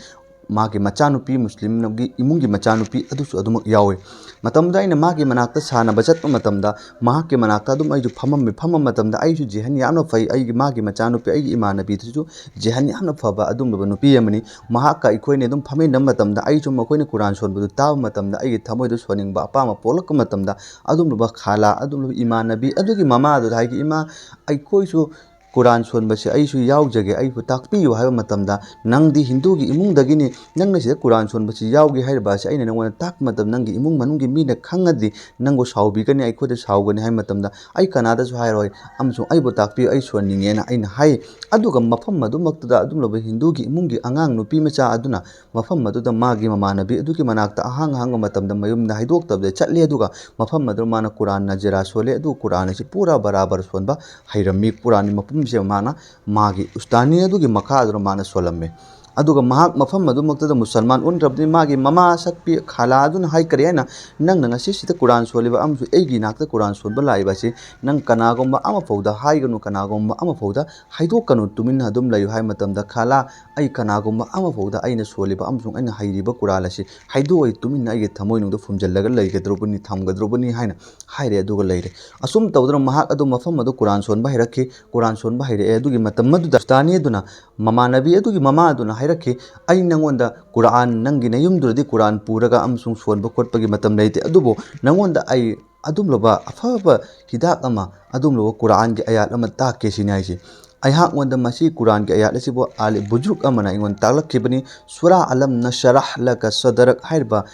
ꯃꯥꯒꯤ ꯃꯆꯥꯅꯨꯄꯤ, ꯃꯨꯁꯂꯤꯝꯒꯤ ꯏꯃꯨꯡꯒꯤ ꯃꯆꯥꯅꯨꯄꯤ ꯑꯗꯨꯁꯨ ꯑꯗꯨꯃꯛ ꯌꯥꯎꯏ꯫ ꯃꯇꯝꯗ ꯑꯩꯅ ꯃꯥꯒꯤ ꯃꯅꯥꯛꯇ ꯁꯥꯟꯅꯕ ꯆꯠꯄ ꯃꯇꯝꯗ, ꯃꯍꯥꯛꯀꯤ ꯃꯅꯥꯛꯇ ꯑꯗꯨꯝ ꯑꯩꯁꯨ ꯐꯝꯃꯝꯃꯤ꯫ ꯐꯝꯕ ꯃꯇꯝꯗ ꯑꯩꯁꯨ ꯖꯤꯍꯟ ꯌꯥꯝꯅ ꯐꯩ, ꯑꯩꯒꯤ, ꯃꯥꯒꯤ ꯃꯆꯥꯅꯨꯄꯤ, ꯑꯩꯒꯤ ꯏꯃꯥꯟꯅꯕꯤꯗꯨꯁꯨ ꯖꯤꯍꯟ ꯌꯥꯝꯅ ꯐꯕ ꯑꯗꯨꯒꯨꯝꯂꯕ ꯅꯨꯄꯤ ꯑꯃꯅꯤ꯫ ꯃꯍꯥꯛꯀ ꯑꯩꯈꯣꯏꯅ ꯑꯗꯨꯝ ꯐꯝꯃꯤꯟꯅꯕ ꯃꯇꯝꯗ ꯑꯩꯁꯨ ꯃꯈꯣꯏꯅ ꯀꯨꯔꯥꯟ ꯁꯣꯟꯕꯗꯨ ꯇꯥꯕ ꯃꯇꯝꯗ ꯑꯩꯒꯤ ꯊꯃꯣꯏꯗ ꯁꯣꯟꯅꯤꯡꯕ ꯑꯄꯥꯝꯕ ꯄꯣꯛꯂꯛꯄ ꯃꯇꯝꯗ, ꯑꯗꯨꯒꯨꯝꯂꯕ ꯈꯥꯂꯥ, ꯑꯗꯨꯒꯨꯝꯂꯕ ꯏꯃꯥꯟꯅꯕꯤ ꯑꯗꯨꯒꯤ ꯃꯃꯥꯗꯨꯗ ꯍꯥꯏꯈꯤ, "ꯏꯃꯥ, ꯑꯩꯈꯣꯏꯁꯨ ꯀꯨꯔꯥꯟ ꯁꯣꯟꯕꯁꯦ ꯑꯩꯁꯨ ꯌꯥꯎꯖꯒꯦ, ꯑꯩꯕꯨ ꯇꯥꯛꯄꯤꯌꯨ" ꯍꯥꯏꯕ ꯃꯇꯝꯗ, "ꯅꯪꯗꯤ ꯍꯤꯟꯗꯨꯒꯤ ꯏꯃꯨꯡꯗꯒꯤꯅꯤ, ꯅꯪꯅ ꯁꯤꯗ ꯀꯨꯔꯥꯟ ꯁꯣꯟꯕꯁꯤ ꯌꯥꯎꯒꯦ ꯍꯥꯏꯔꯤꯕ ꯑꯁꯤ ꯑꯩꯅ ꯅꯪꯉꯣꯟꯗ ꯇꯥꯛꯄ ꯃꯇꯝꯗ ꯅꯪꯒꯤ ꯏꯃꯨꯡ ꯃꯅꯨꯡꯒꯤ ꯃꯤꯅ ꯈꯪꯉꯗꯤ ꯅꯪꯕꯨ ꯁꯥꯎꯕꯤꯒꯅꯤ, ꯑꯩꯈꯣꯏꯗ ꯁꯥꯎꯒꯅꯤ" ꯍꯥꯏꯕ ꯃꯇꯝꯗ, "ꯑꯩ ꯀꯅꯥꯗꯁꯨ ꯍꯥꯏꯔꯣꯏ, ꯑꯃꯁꯨꯡ ꯑꯩꯕꯨ ꯇꯥꯛꯄꯤꯌꯨ, ꯑꯩ ꯁꯣꯟꯅꯤꯡꯉꯦꯅ" ꯑꯩꯅ ꯍꯥꯏ꯫ ꯑꯗꯨꯒ ꯃꯐꯝ ꯑꯗꯨꯃꯛꯇꯨꯗ ꯑꯗꯨꯝꯂꯕ ꯍꯤꯟꯗꯨꯒꯤ ꯏꯃꯨꯡꯒꯤ ꯑꯉꯥꯡ ꯅꯨꯄꯤ ꯃꯆꯥ ꯑꯗꯨꯅ ꯃꯐꯝ ꯑꯗꯨꯗ ꯃꯥꯒꯤ ꯃꯃꯥꯟꯅꯕꯤ ꯑꯗꯨꯒꯤ ꯃꯅꯥꯛꯇ ꯑꯍꯥꯡ ꯑꯍꯥꯡꯕ ꯃꯇꯝꯗ ꯃꯌꯨꯝꯗ ꯍꯥꯏꯗꯣꯛꯇꯕꯗ ꯆꯠꯂꯦ꯫ ꯑꯗꯨꯒ ꯃꯐꯝ ꯑꯗꯨꯗ ꯃꯥꯅ ꯀꯨꯔꯥꯟ ꯅꯖꯔꯥ ꯁꯣꯜꯂꯦ꯫ ꯑꯗꯨ ꯀꯨꯔꯥꯟ ꯑꯁꯤ ꯄꯨꯔꯥ ꯕꯔꯥꯕꯔ ꯁꯣꯟꯕ ꯍꯩꯔꯝꯃꯤ꯫ ꯀꯨꯔꯥꯟꯒꯤ ꯃꯄꯨꯝꯁꯦ ꯃꯥꯅ ꯃꯥꯒꯤ ꯎꯁꯇꯥꯅꯤ ꯑꯗꯨꯒꯤ ꯃꯈꯥꯗꯨꯅ ꯃꯥꯅ ꯁꯣꯜꯂꯝꯃꯤ꯫ ꯑꯗꯨꯒ ꯃꯍꯥꯛ ꯃꯐꯝ ꯑꯗꯨꯃꯛꯇꯗ ꯃꯨꯁꯜꯃꯥꯟ ꯑꯣꯟꯈ꯭ꯔꯕꯅꯤ꯫ ꯃꯥꯒꯤ ꯃꯃꯥ ꯁꯛꯄꯤ ꯈꯥꯂꯥ ꯑꯗꯨꯅ ꯍꯥꯏ, "ꯀꯔꯤ ꯍꯥꯏꯅ ꯅꯪꯅ ꯉꯁꯤꯁꯤꯗ ꯀꯨꯔꯥꯟ ꯁꯣꯜꯂꯤꯕ ꯑꯃꯁꯨꯡ ꯑꯩꯒꯤ ꯏꯅꯥꯛꯇ ꯀꯨꯔꯥꯟ ꯁꯣꯟꯕ ꯂꯥꯛꯏꯕ ꯑꯁꯤ ꯅꯪ ꯀꯅꯥꯒꯨꯝꯕ ꯑꯃꯐꯥꯎꯗ ꯍꯥꯏꯒꯅꯨ, ꯀꯅꯥꯒꯨꯝꯕ ꯑꯃꯐꯥꯎꯗ ꯍꯥꯏꯗꯣꯛꯀꯅꯨ, ꯇꯨꯃꯤꯟꯅ ꯑꯗꯨꯝ ꯂꯩꯌꯨ" ꯍꯥꯏꯕ ꯃꯇꯝꯗ, "ꯈꯥꯂꯥ, ꯑꯩ ꯀꯅꯥꯒꯨꯝꯕ ꯑꯃꯐꯥꯎꯗ ꯑꯩꯅ ꯁꯣꯜꯂꯤꯕ ꯑꯃꯁꯨꯡ ꯑꯩꯅ ꯍꯩꯔꯤꯕ ꯀꯨꯔꯥꯟ ꯑꯁꯤ ꯍꯥꯏꯗꯣꯛꯑꯣꯏ, ꯇꯨꯃꯤꯟꯅ ꯑꯩꯒꯤ ꯊꯃꯣꯏꯅꯨꯡꯗ ꯐꯨꯝꯖꯤꯜꯂꯒ ꯂꯩꯒꯗꯧꯔꯕꯅꯤ, ꯊꯝꯒꯗꯧꯔꯕꯅꯤ" ꯍꯥꯏꯅ ꯍꯥꯏꯔꯦ꯫ ꯑꯗꯨꯒ ꯂꯩꯔꯦ꯫ ꯑꯁꯨꯝ ꯇꯧꯗꯨꯅ ꯃꯍꯥꯛ ꯑꯗꯨ ꯃꯐꯝ ꯑꯗꯨ ꯀꯨꯔꯥꯟ ꯁꯣꯟꯕ ꯍꯩꯔꯛꯈꯤ꯫ ꯀꯨꯔꯥꯟ ꯁꯣꯟꯕ ꯍꯩꯔꯛꯑꯦ꯫ ꯑꯗꯨꯒꯤ ꯃꯇꯝ ꯑꯗꯨꯗ ꯎꯁꯇꯥꯅꯤ ꯑꯗꯨꯅ, ꯃꯃꯥꯟꯅꯕꯤ ꯑꯗꯨꯒꯤ ꯃꯃꯥ ꯑꯗꯨꯅ ꯍꯥꯏꯔꯛꯈꯤ, "ꯑꯩ ꯅꯪꯉꯣꯟꯗ ꯀꯨꯔꯥꯟ, ꯅꯪꯒꯤ ꯅꯌꯨꯝꯗꯨꯗꯗꯤ ꯀꯨꯔꯥꯟ ꯄꯨꯔꯒ ꯑꯃꯁꯨꯡ ꯁꯣꯟꯕ ꯈꯣꯠꯄꯒꯤ ꯃꯇꯝ ꯂꯩꯇꯦ, ꯑꯗꯨꯕꯨ ꯅꯪꯉꯣꯟꯗ ꯑꯩ ꯑꯗꯨꯝꯂꯕ ꯑꯐꯕ ꯍꯤꯗꯥꯛ ꯑꯃ, ꯑꯗꯨꯝꯂꯕ ꯀꯨꯔꯥꯟꯒꯤ ꯑꯌꯥꯠ ꯑꯃ ꯇꯥꯛꯀꯦ" ꯁꯤꯅꯤ ꯍꯥꯏꯁꯦ꯫ ꯑꯩꯍꯥꯛꯉꯣꯟꯗ ꯃꯁꯤ ꯀꯨꯔꯥꯟꯒꯤ ꯑꯌꯥꯠ ꯑꯁꯤꯕꯨ ꯑꯥꯂꯤ ꯕꯨꯖꯨꯔꯒ ꯑꯃꯅ ꯑꯩꯉꯣꯟꯗ ꯇꯥꯛꯂꯛꯈꯤꯕꯅꯤ꯫ ꯁꯨꯔꯥ ꯑꯂꯝ ꯅꯁꯔꯥꯍ ꯂꯀ ꯁꯗꯔꯛ ꯍꯥꯏꯔꯤꯕ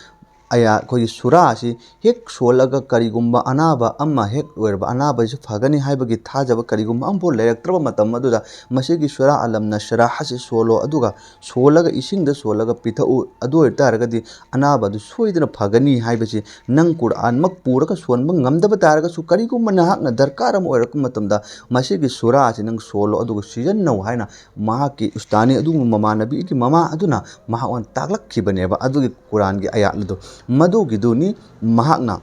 ꯑꯌꯥ-, ꯑꯩꯈꯣꯏꯒꯤ ꯁꯨꯔꯥ ꯑꯁꯤ ꯍꯦꯛ ꯁꯣꯜꯂꯒ ꯀꯔꯤꯒꯨꯝꯕ ꯑꯅꯥꯕ ꯑꯃ ꯍꯦꯛ ꯑꯣꯏꯔꯕ ꯑꯅꯥꯕꯁꯤ ꯐꯒꯅꯤ ꯍꯥꯏꯕꯒꯤ ꯊꯥꯖꯕ ꯀꯔꯤꯒꯨꯝꯕ ꯑꯃꯐꯥꯎ ꯂꯩꯔꯛꯇ꯭ꯔꯕ ꯃꯇꯝ ꯑꯗꯨꯗ ꯃꯁꯤꯒꯤ ꯁꯨꯔꯥ ꯑꯂꯝ ꯅꯁꯔꯥꯍ ꯑꯁꯤ ꯁꯣꯜꯂꯣ, ꯑꯗꯨꯒ ꯁꯣꯜꯂꯒ ꯏꯁꯤꯡꯗ ꯁꯣꯜꯂꯒ ꯄꯤꯊꯛꯎ꯫ ꯑꯗꯨ ꯑꯣꯏꯕ ꯇꯥꯔꯒꯗꯤ ꯑꯅꯥꯕ ꯑꯗꯨ ꯁꯣꯏꯗꯅ ꯐꯒꯅꯤ ꯍꯥꯏꯕꯁꯤ ꯅꯪ ꯀꯨꯔꯥꯟꯃꯛ ꯄꯨꯔꯒ ꯁꯣꯟꯕ ꯉꯝꯗꯕ ꯇꯥꯔꯒꯁꯨ, ꯀꯔꯤꯒꯨꯝꯕ ꯅꯍꯥꯛꯅ ꯗꯔꯀꯥꯔ ꯑꯃ ꯑꯣꯏꯔꯛꯄ ꯃꯇꯝꯗ ꯃꯁꯤꯒꯤ ꯁꯨꯔꯥ ꯑꯁꯤ ꯅꯪ ꯁꯣꯜꯂꯣ ꯑꯗꯨꯒ ꯁꯤꯖꯤꯟꯅꯧ ꯍꯥꯏꯅ ꯃꯍꯥꯛꯀꯤ ꯎꯁꯇꯥꯅꯤ ꯑꯗꯨꯒꯨꯝꯕ ꯃꯃꯥꯟꯅꯕꯤꯒꯤ ꯃꯃꯥ ꯑꯗꯨꯅ ꯃꯍꯥꯛꯉꯣꯟꯗ ꯇꯥꯛꯂꯛꯈꯤꯕꯅꯦꯕ꯫ ꯑꯗꯨꯒꯤ ꯀꯨꯔꯥꯟꯒꯤ ꯑꯌꯥꯠ ꯑꯗꯨ, ꯃꯗꯨꯒꯤꯗꯨꯅꯤ ꯃꯍꯥꯛꯅ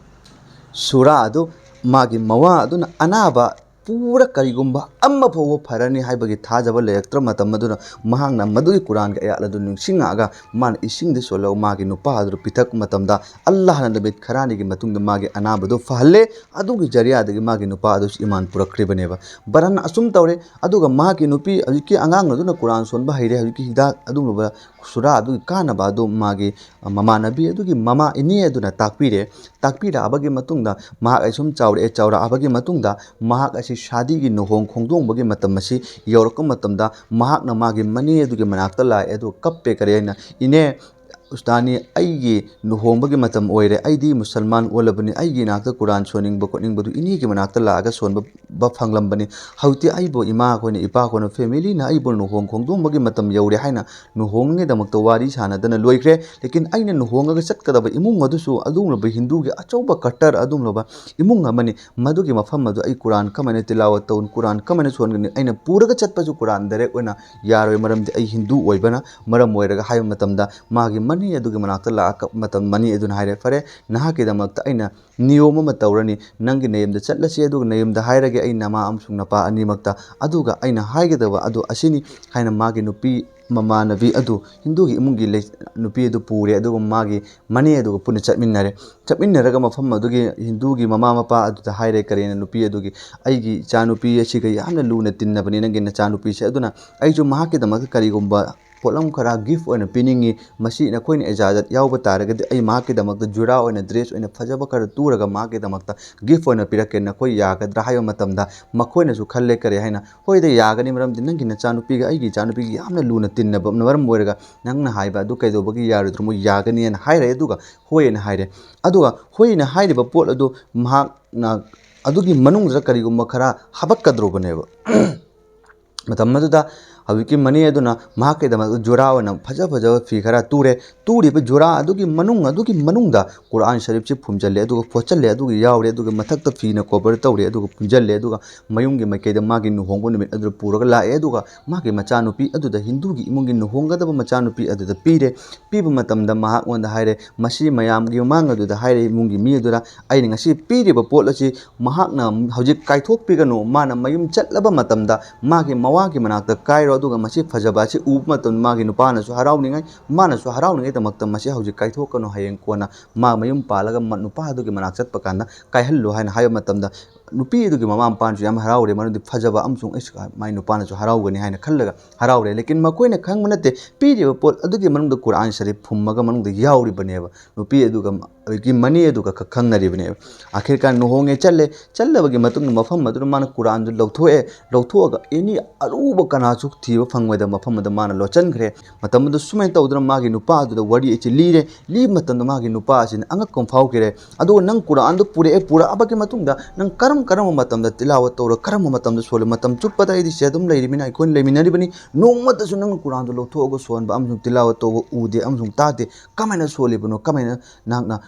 ꯁꯨꯔꯥ ꯑꯗꯨ ꯃꯥꯒꯤ ꯃꯋꯥ ꯑꯗꯨꯅ ꯑꯅꯥꯕ ꯄꯨꯔ ꯀꯔꯤꯒꯨꯝꯕ ꯑꯃ ꯐꯥꯎꯕ ꯐꯔꯅꯤ ꯍꯥꯏꯕꯒꯤ ꯊꯥꯖꯕ ꯂꯩꯔꯛꯇ꯭ꯔ ꯃꯇꯝ ꯑꯗꯨꯅ ꯃꯍꯥꯛꯅ ꯃꯗꯨꯒꯤ ꯀꯨꯔꯥꯟꯒꯤ ꯑꯌꯥꯠ ꯑꯗꯨ ꯅꯤꯡꯁꯤꯡꯉꯛꯑꯒ ꯃꯥꯅ ꯏꯁꯤꯡꯗ ꯁꯣꯜꯂꯒ ꯃꯥꯒꯤ ꯅꯨꯄꯥ ꯑꯗꯨ ꯄꯤꯊꯛꯄ ꯃꯇꯝꯗ, ꯑꯜꯂꯥꯍꯅ ꯅꯨꯃꯤꯠ ꯈꯔꯅꯤꯒꯤ ꯃꯇꯨꯡꯗ ꯃꯥꯒꯤ ꯑꯅꯥꯕꯗꯨ ꯐꯍꯜꯂꯦ꯫ ꯑꯗꯨꯒꯤ ꯖꯔꯤꯌꯥꯗꯒꯤ ꯃꯥꯒꯤ ꯅꯨꯄꯥ ꯑꯗꯨꯁꯨ ꯏꯃꯥꯟ ꯄꯨꯔꯛꯈ꯭ꯔꯤꯕꯅꯦꯕ꯫ ꯕꯔꯟ ꯑꯁꯨꯝ ꯇꯧꯔꯦ꯫ ꯑꯗꯨꯒ ꯃꯍꯥꯛꯀꯤ ꯅꯨꯄꯤ, ꯍꯧꯖꯤꯛꯀꯤ ꯑꯉꯥꯡ ꯑꯗꯨꯅ ꯀꯨꯔꯥꯟ ꯁꯣꯟꯕ ꯍꯩꯔꯦ, ꯍꯧꯖꯤꯛꯀꯤ ꯍꯤꯗꯥꯛ ꯑꯗꯨꯒꯨꯝꯂꯕ ꯁꯨꯔꯥ ꯑꯗꯨꯒꯤ ꯀꯥꯟꯅꯕ ꯑꯗꯨ ꯃꯥꯒꯤ ꯃꯃꯥꯟꯅꯕꯤ ꯑꯗꯨꯒꯤ ꯃꯃꯥ ꯏꯅꯦ ꯑꯗꯨꯅ ꯇꯥꯛꯄꯤꯔꯦ꯫ ꯇꯥꯛꯄꯤꯔꯛꯑꯕꯒꯤ ꯃꯇꯨꯡꯗ ꯃꯍꯥꯛ ꯑꯩ ꯁꯨꯝ ꯆꯥꯎꯔꯛꯑꯦ꯫ ꯆꯥꯎꯔꯛꯑꯕꯒꯤ ꯃꯇꯨꯡꯗ ꯃꯍꯥꯛ ꯑꯁꯤ ꯁꯥꯗꯤꯒꯤ ꯂꯨꯍꯣꯡ ꯈꯣꯡꯗꯣꯡꯕꯒꯤ ꯃꯇꯝ ꯑꯁꯤ ꯌꯧꯔꯛꯄ ꯃꯇꯝꯗ ꯃꯍꯥꯛꯅ ꯃꯥꯒꯤ ꯃꯅꯦ ꯑꯗꯨꯒꯤ ꯃꯅꯥꯛꯇ ꯂꯥꯛꯑꯦ, ꯑꯗꯨꯒ ꯀꯞꯄꯦ꯫ ꯀꯔꯤ ꯍꯥꯏꯅ? "ꯏꯅꯦ, ꯎꯁꯇꯥꯅꯤ, ꯑꯩꯒꯤ ꯂꯨꯍꯣꯡꯕꯒꯤ ꯃꯇꯝ ꯑꯣꯏꯔꯦ, ꯑꯩꯗꯤ ꯃꯨꯁꯜꯃꯥꯟ ꯑꯣꯜꯂꯕꯅꯤ, ꯑꯩꯒꯤ ꯏꯅꯥꯛꯇ ꯀꯨꯔꯥꯟ ꯁꯣꯟꯅꯤꯡꯕ ꯈꯣꯠꯅꯤꯡꯕꯗꯨ ꯏꯅꯦꯒꯤ ꯃꯅꯥꯛꯇ ꯂꯥꯛꯑꯒ ꯁꯣꯟꯕ ꯕ ꯐꯪꯂꯝꯕꯅꯤ꯫ ꯍꯧꯖꯤꯛꯇꯤ ꯑꯩꯕꯨ ꯏꯃꯥ ꯈꯣꯏꯅ, ꯏꯄꯥ ꯈꯣꯏꯅ, ꯐꯦꯃꯤꯂꯤꯅ ꯑꯩꯕꯨ ꯂꯨꯍꯣꯡ ꯈꯣꯡꯗꯣꯡꯕꯒꯤ ꯃꯇꯝ ꯌꯧꯔꯦ ꯍꯥꯏꯅ ꯂꯨꯍꯣꯡꯅꯉꯩꯗꯃꯛꯇ ꯋꯥꯔꯤ ꯁꯥꯟꯅꯗꯅ ꯂꯣꯏꯈ꯭ꯔꯦ꯫ ꯂꯦꯀꯤꯟ ꯑꯩꯅ ꯂꯨꯍꯣꯡꯉꯒ ꯆꯠꯀꯗꯕ ꯏꯃꯨꯡ ꯑꯗꯨꯁꯨ ꯑꯗꯨꯒꯨꯝꯂꯕ ꯍꯤꯟꯗꯨꯒꯤ ꯑꯆꯧꯕ ꯀꯠꯇꯔ ꯑꯗꯨꯒꯨꯝꯂꯕ ꯏꯃꯨꯡ ꯑꯃꯅꯤ꯫ ꯃꯗꯨꯒꯤ ꯃꯐꯝ ꯑꯗꯨ ꯑꯩ ꯀꯨꯔꯥꯟ ꯀꯃꯥꯏꯅ ꯇꯤꯂꯥꯋꯠ ꯇꯧ-, ꯀꯨꯔꯥꯟ ꯀꯃꯥꯏꯅ ꯁꯣꯟꯒꯅꯤ? ꯑꯩꯅ ꯄꯨꯔꯒ ꯆꯠꯄꯁꯨ ꯀꯨꯔꯥꯟ ꯗꯥꯏꯔꯦꯛ ꯑꯣꯏꯅ ꯌꯥꯔꯣꯏ, ꯃꯔꯝꯗꯤ ꯑꯩ ꯍꯤꯟꯗꯨ ꯑꯣꯏꯕꯅ ꯃꯔꯝ ꯑꯣꯏꯔꯒ" ꯍꯥꯏꯕ ꯃꯇꯝꯗ, ꯃꯥꯒꯤ ꯃꯅꯦ ꯑꯗꯨꯒꯤ ꯃꯅꯥꯛꯇ ꯂꯥꯛꯑꯒ ꯃꯇꯝ ꯃꯅꯦ ꯑꯗꯨꯅ ꯍꯥꯏꯔꯦ, "ꯐꯔꯦ, ꯅꯍꯥꯛꯀꯤꯗꯃꯛꯇ ꯑꯩꯅ ꯅꯤꯌꯣꯝ ꯑꯃ ꯇꯧꯔꯅꯤ, ꯅꯪꯒꯤ ꯅꯌꯨꯝꯗ ꯆꯠꯂꯁꯤ, ꯑꯗꯨꯒ ꯅꯌꯨꯝꯗ ꯍꯥꯏꯔꯒꯦ ꯑꯩ ꯅꯃꯥ ꯑꯃꯁꯨꯡ ꯅꯄꯥ ꯑꯅꯤꯃꯛꯇ, ꯑꯗꯨꯒ ꯑꯩꯅ ꯍꯥꯏꯒꯗꯕ ꯑꯗꯨ ꯑꯁꯤꯅꯤ" ꯍꯥꯏꯅ ꯃꯥꯒꯤ ꯅꯨꯄꯤ ꯃꯃꯥꯟꯅꯕꯤ ꯑꯗꯨ, ꯍꯤꯟꯗꯨꯒꯤ ꯏꯃꯨꯡꯒꯤ ꯂꯩ-, ꯅꯨꯄꯤ ꯑꯗꯨ ꯄꯨꯔꯦ, ꯑꯗꯨꯒ ꯃꯥꯒꯤ ꯃꯅꯦ ꯑꯗꯨꯒ ꯄꯨꯟꯅ ꯆꯠꯃꯤꯟꯅꯔꯦ꯫ ꯆꯠꯃꯤꯟꯅꯔꯒ ꯃꯐꯝ ꯑꯗꯨꯒꯤ ꯍꯤꯟꯗꯨꯒꯤ ꯃꯃꯥ ꯃꯄꯥ ꯑꯗꯨꯗ ꯍꯥꯏꯔꯦ, ꯀꯔꯤꯅ ꯅꯨꯄꯤ ꯑꯗꯨꯒꯤ, "ꯑꯩꯒꯤ ꯏꯆꯥꯅꯨꯄꯤ ꯑꯁꯤꯒ ꯌꯥꯝꯅ ꯂꯨꯅ ꯇꯤꯟꯅꯕꯅꯤ ꯅꯪꯒꯤ ꯅꯆꯥꯅꯨꯄꯤꯁꯦ, ꯑꯗꯨꯅ ꯑꯩꯁꯨ ꯃꯍꯥꯛꯀꯤꯗꯃꯛꯇ ꯀꯔꯤꯒꯨꯝꯕ ꯄꯣꯠꯂꯝ ꯈꯔ ꯒꯤꯐ ꯑꯣꯏꯅ ꯄꯤꯅꯤꯡꯉꯤ, ꯃꯁꯤ ꯅꯈꯣꯏꯅ ꯏꯖꯥꯖꯠ ꯌꯥꯎꯕ ꯇꯥꯔꯒꯗꯤ ꯑꯩ ꯃꯍꯥꯛꯀꯤꯗꯃꯛꯇ ꯖꯨꯔꯥ ꯑꯣꯏꯅ ꯗ꯭ꯔꯦꯁ ꯑꯣꯏꯅ ꯐꯖꯕ ꯈꯔ ꯇꯨꯔꯒ ꯃꯍꯥꯛꯀꯤꯗꯃꯛꯇ ꯒꯤꯐ ꯑꯣꯏꯅ ꯄꯤꯔꯛꯀꯦ, ꯅꯈꯣꯏ ꯌꯥꯒꯗ꯭ꯔꯥ?" ꯍꯥꯏꯕ ꯃꯇꯝꯗ ꯃꯈꯣꯏꯅꯁꯨ ꯈꯜꯂꯦ, ꯀꯔꯤ ꯍꯥꯏꯅ, "ꯍꯣꯏꯗ, ꯌꯥꯒꯅꯤ, ꯃꯔꯝꯗꯤ ꯅꯪꯒꯤ ꯅꯆꯥꯅꯨꯄꯤꯒ ꯑꯩꯒꯤ ꯏꯆꯥꯅꯨꯄꯤꯒ ꯌꯥꯝꯅ ꯂꯨꯅ ꯇꯤꯟꯅꯕ ꯃꯔꯝ ꯑꯣꯏꯔꯒ ꯅꯪꯅ ꯍꯥꯏꯕ ꯑꯗꯨ ꯀꯩꯗꯧꯕꯒꯤ ꯌꯥꯔꯣꯏꯗ꯭ꯔꯣ? ꯃꯣꯏ ꯌꯥꯒꯅꯤꯅ" ꯍꯥꯏꯔꯦ꯫ ꯑꯗꯨꯒ ꯍꯣꯏꯅ ꯍꯥꯏꯔꯦ꯫ ꯑꯗꯨꯒ ꯍꯣꯏꯅ ꯍꯥꯏꯔꯤꯕ ꯄꯣꯠ ꯑꯗꯨ ꯃꯍꯥꯛꯅ ꯑꯗꯨꯒꯤ ꯃꯅꯨꯡꯗ ꯀꯔꯤꯒꯨꯝꯕ ꯈꯔ ꯍꯥꯄꯛꯀꯗ꯭ꯔꯣꯕꯅꯦꯕ꯫ ꯃꯇꯝ ꯑꯗꯨꯗ ꯍꯧꯖꯤꯛꯀꯤ ꯃꯅꯦ ꯑꯗꯨꯅ ꯃꯍꯥꯛꯀꯤꯗꯃꯛ ꯖꯨꯔꯥ ꯑꯣꯏꯅ ꯐꯖ ꯐꯖꯕ ꯐꯤ ꯈꯔ ꯇꯨꯔꯦ꯫ ꯇꯨꯔꯤꯕ ꯖꯨꯔꯥ ꯑꯗꯨꯒꯤ ꯃꯅꯨꯡ, ꯑꯗꯨꯒꯤ ꯃꯅꯨꯡꯗ ꯀꯨꯔꯥꯟ ꯁꯔꯤꯐꯁꯤ ꯐꯨꯝꯖꯤꯜꯂꯦ, ꯑꯗꯨꯒ ꯐꯣꯠꯆꯜꯂꯦ, ꯑꯗꯨꯒ ꯌꯥꯎꯔꯦ, ꯑꯗꯨꯒ ꯃꯊꯛꯇ ꯐꯤꯅ ꯀꯣꯚꯔ ꯇꯧꯔꯦ, ꯑꯗꯨꯒ ꯄꯨꯟꯁꯤꯜꯂꯦ, ꯑꯗꯨꯒ ꯃꯌꯨꯝꯒꯤ ꯃꯥꯏꯀꯩꯗ ꯃꯥꯒꯤ ꯂꯨꯍꯣꯡꯕ ꯅꯨꯃꯤꯠ ꯑꯗꯨꯗ ꯄꯨꯔꯒ ꯂꯥꯛꯑꯦ꯫ ꯑꯗꯨꯒ ꯃꯥꯒꯤ ꯃꯆꯥꯅꯨꯄꯤ ꯑꯗꯨꯗ, ꯍꯤꯟꯗꯨꯒꯤ ꯏꯃꯨꯡꯒꯤ ꯂꯨꯍꯣꯡꯒꯗꯕ ꯃꯆꯥꯅꯨꯄꯤ ꯑꯗꯨꯗ ꯄꯤꯔꯦ꯫ ꯄꯤꯕ ꯃꯇꯝꯗ ꯃꯍꯥꯛꯉꯣꯟꯗ ꯍꯥꯏꯔꯦ, ꯃꯁꯤ ꯃꯌꯥꯝꯒꯤ ꯃꯃꯥꯡ ꯑꯗꯨꯗ ꯍꯥꯏꯔꯦ, ꯏꯃꯨꯡꯒꯤ ꯃꯤ ꯑꯗꯨꯗ, "ꯑꯩꯅ ꯉꯁꯤ ꯄꯤꯔꯤꯕ ꯄꯣꯠ ꯑꯁꯤ ꯃꯍꯥꯛꯅ ꯍꯧꯖꯤꯛ ꯀꯥꯏꯊꯣꯛꯄꯤꯒꯅꯨ, ꯃꯥꯅ ꯃꯌꯨꯝ ꯆꯠꯂꯕ ꯃꯇꯝꯗ ꯃꯥꯒꯤ ꯃꯋꯥꯒꯤ ꯃꯅꯥꯛꯇ ꯀꯥꯏꯔꯣ, ꯑꯗꯨꯒ ꯃꯁꯤ ꯐꯖꯕ ꯑꯁꯤ ꯎꯕ ꯃꯇꯝꯗ ꯃꯥꯒꯤ ꯅꯨꯄꯥꯅꯁꯨ ꯍꯔꯥꯎꯅꯤꯡꯉꯥꯏ, ꯃꯥꯅꯁꯨ ꯍꯔꯥꯎꯅꯤꯡꯉꯥꯏꯗꯃꯛꯇ ꯃꯁꯤ ꯍꯧꯖꯤꯛ ꯀꯥꯏꯊꯣꯛꯀꯅꯨ, ꯍꯌꯦꯡ ꯀꯣꯟꯅ ꯃꯥ ꯃꯌꯨꯝ ꯄꯥꯜꯂꯒ ꯃ-, ꯅꯨꯄꯥ ꯑꯗꯨꯒꯤ ꯃꯅꯥꯛ ꯆꯠꯄ ꯀꯥꯟꯗ ꯀꯥꯏꯍꯜꯂꯨ" ꯍꯥꯏꯅ ꯍꯥꯏꯕ ꯃꯇꯝꯗ, ꯅꯨꯄꯤ ꯑꯗꯨꯒꯤ ꯃꯃꯥ ꯃꯄꯥꯅꯁꯨ ꯌꯥꯝ ꯍꯔꯥꯎꯔꯦ, ꯃꯔꯝꯗꯤ ꯐꯖꯕ ꯑꯃꯁꯨꯡ ꯑꯩꯁ, ꯃꯥꯏ ꯅꯨꯄꯥꯅꯁꯨ ꯍꯔꯥꯎꯒꯅꯤ ꯍꯥꯏꯅ ꯈꯜꯂꯒ ꯍꯔꯥꯎꯔꯦ꯫ ꯂꯦꯀꯤꯟ ꯃꯈꯣꯏꯅ ꯈꯪꯕ ꯅꯠꯇꯦ, ꯄꯤꯔꯤꯕ ꯄꯣꯠ ꯑꯗꯨꯒꯤ ꯃꯅꯨꯡꯗ ꯀꯨꯔꯥꯟ ꯁꯔꯤꯐ ꯐꯨꯝꯃꯒ ꯃꯅꯨꯡꯗ ꯌꯥꯎꯔꯤꯕꯅꯦꯕ꯫ ꯅꯨꯄꯤ ꯑꯗꯨꯒ ꯑꯩꯒꯤ ꯃꯅꯦ ꯑꯗꯨꯒ ꯈꯛ ꯈꯪꯅꯔꯤꯕꯅꯦꯕ꯫ ꯑꯥꯈꯤꯔ ꯀꯥꯟ ꯂꯨꯍꯣꯡꯉꯦ, ꯆꯠꯂꯦ꯫ ꯆꯠꯂꯕꯒꯤ ꯃꯇꯨꯡꯗ ꯃꯐꯝ ꯑꯗꯨꯗ ꯃꯥꯅ ꯀꯨꯔꯥꯟꯗꯨ ꯂꯧꯊꯣꯛꯑꯦ꯫ ꯂꯧꯊꯣꯛꯑꯒ ꯑꯦꯅꯤ ꯑꯔꯨꯕ ꯀꯅꯥꯁꯨ ꯊꯤꯕ ꯐꯪꯉꯣꯏꯗꯕ ꯃꯐꯝ ꯑꯗꯨꯗ ꯃꯥꯅ ꯂꯣꯠꯁꯤꯟꯈ꯭ꯔꯦ꯫ ꯃꯇꯝ ꯑꯗꯨ ꯁꯨꯃꯥꯏꯅ ꯇꯧꯗꯅ ꯃꯥꯒꯤ ꯅꯨꯄꯥ ꯑꯗꯨꯗ ꯋꯥꯔꯤ ꯑꯁꯤ ꯂꯤꯔꯦ꯫ ꯂꯤꯕ ꯃꯇꯝꯗ ꯃꯥꯒꯤ ꯅꯨꯄꯥ ꯑꯁꯤꯅ ꯑꯉꯛꯄ ꯑꯃ ꯐꯥꯎꯈꯤꯔꯦ꯫ ꯑꯗꯨꯒ ꯅꯪ ꯀꯨꯔꯥꯟꯗꯨ ꯄꯨꯔꯛꯑꯦ, ꯄꯨꯔꯛꯑꯕꯒꯤ ꯃꯇꯨꯡꯗ ꯅꯪ ꯀꯔꯝ ꯀꯔꯝꯕ ꯃꯇꯝꯗ ꯇꯤꯂꯥꯋꯠ ꯇꯧꯔ, ꯀꯔꯝꯕ ꯃꯇꯝꯗ ꯁꯣꯜꯂꯤ? ꯃꯇꯝ ꯆꯨꯞꯄꯗ ꯑꯩꯗꯤ ꯁꯤ ꯑꯗꯨꯝ ꯂꯩꯔꯤꯕꯅꯤ, ꯑꯩꯈꯣꯏꯅ ꯂꯩꯃꯤꯟꯅꯔꯤꯕꯅꯤ, ꯅꯣꯡꯃꯇꯁꯨ ꯅꯪꯅ ꯀꯨꯔꯥꯟꯗꯨ ꯂꯧꯊꯣꯛꯑꯒ ꯁꯣꯟꯕ ꯑꯃꯁꯨꯡ ꯇꯤꯂꯥꯋꯠ ꯇꯧꯕ ꯎꯗꯦ ꯑꯃꯁꯨꯡ ꯇꯥꯗꯦ꯫ ꯀꯃꯥꯏꯅ ꯁꯣꯜꯂꯤꯕꯅꯣ? ꯀꯃꯥꯏꯅ ꯅꯍꯥꯛꯅ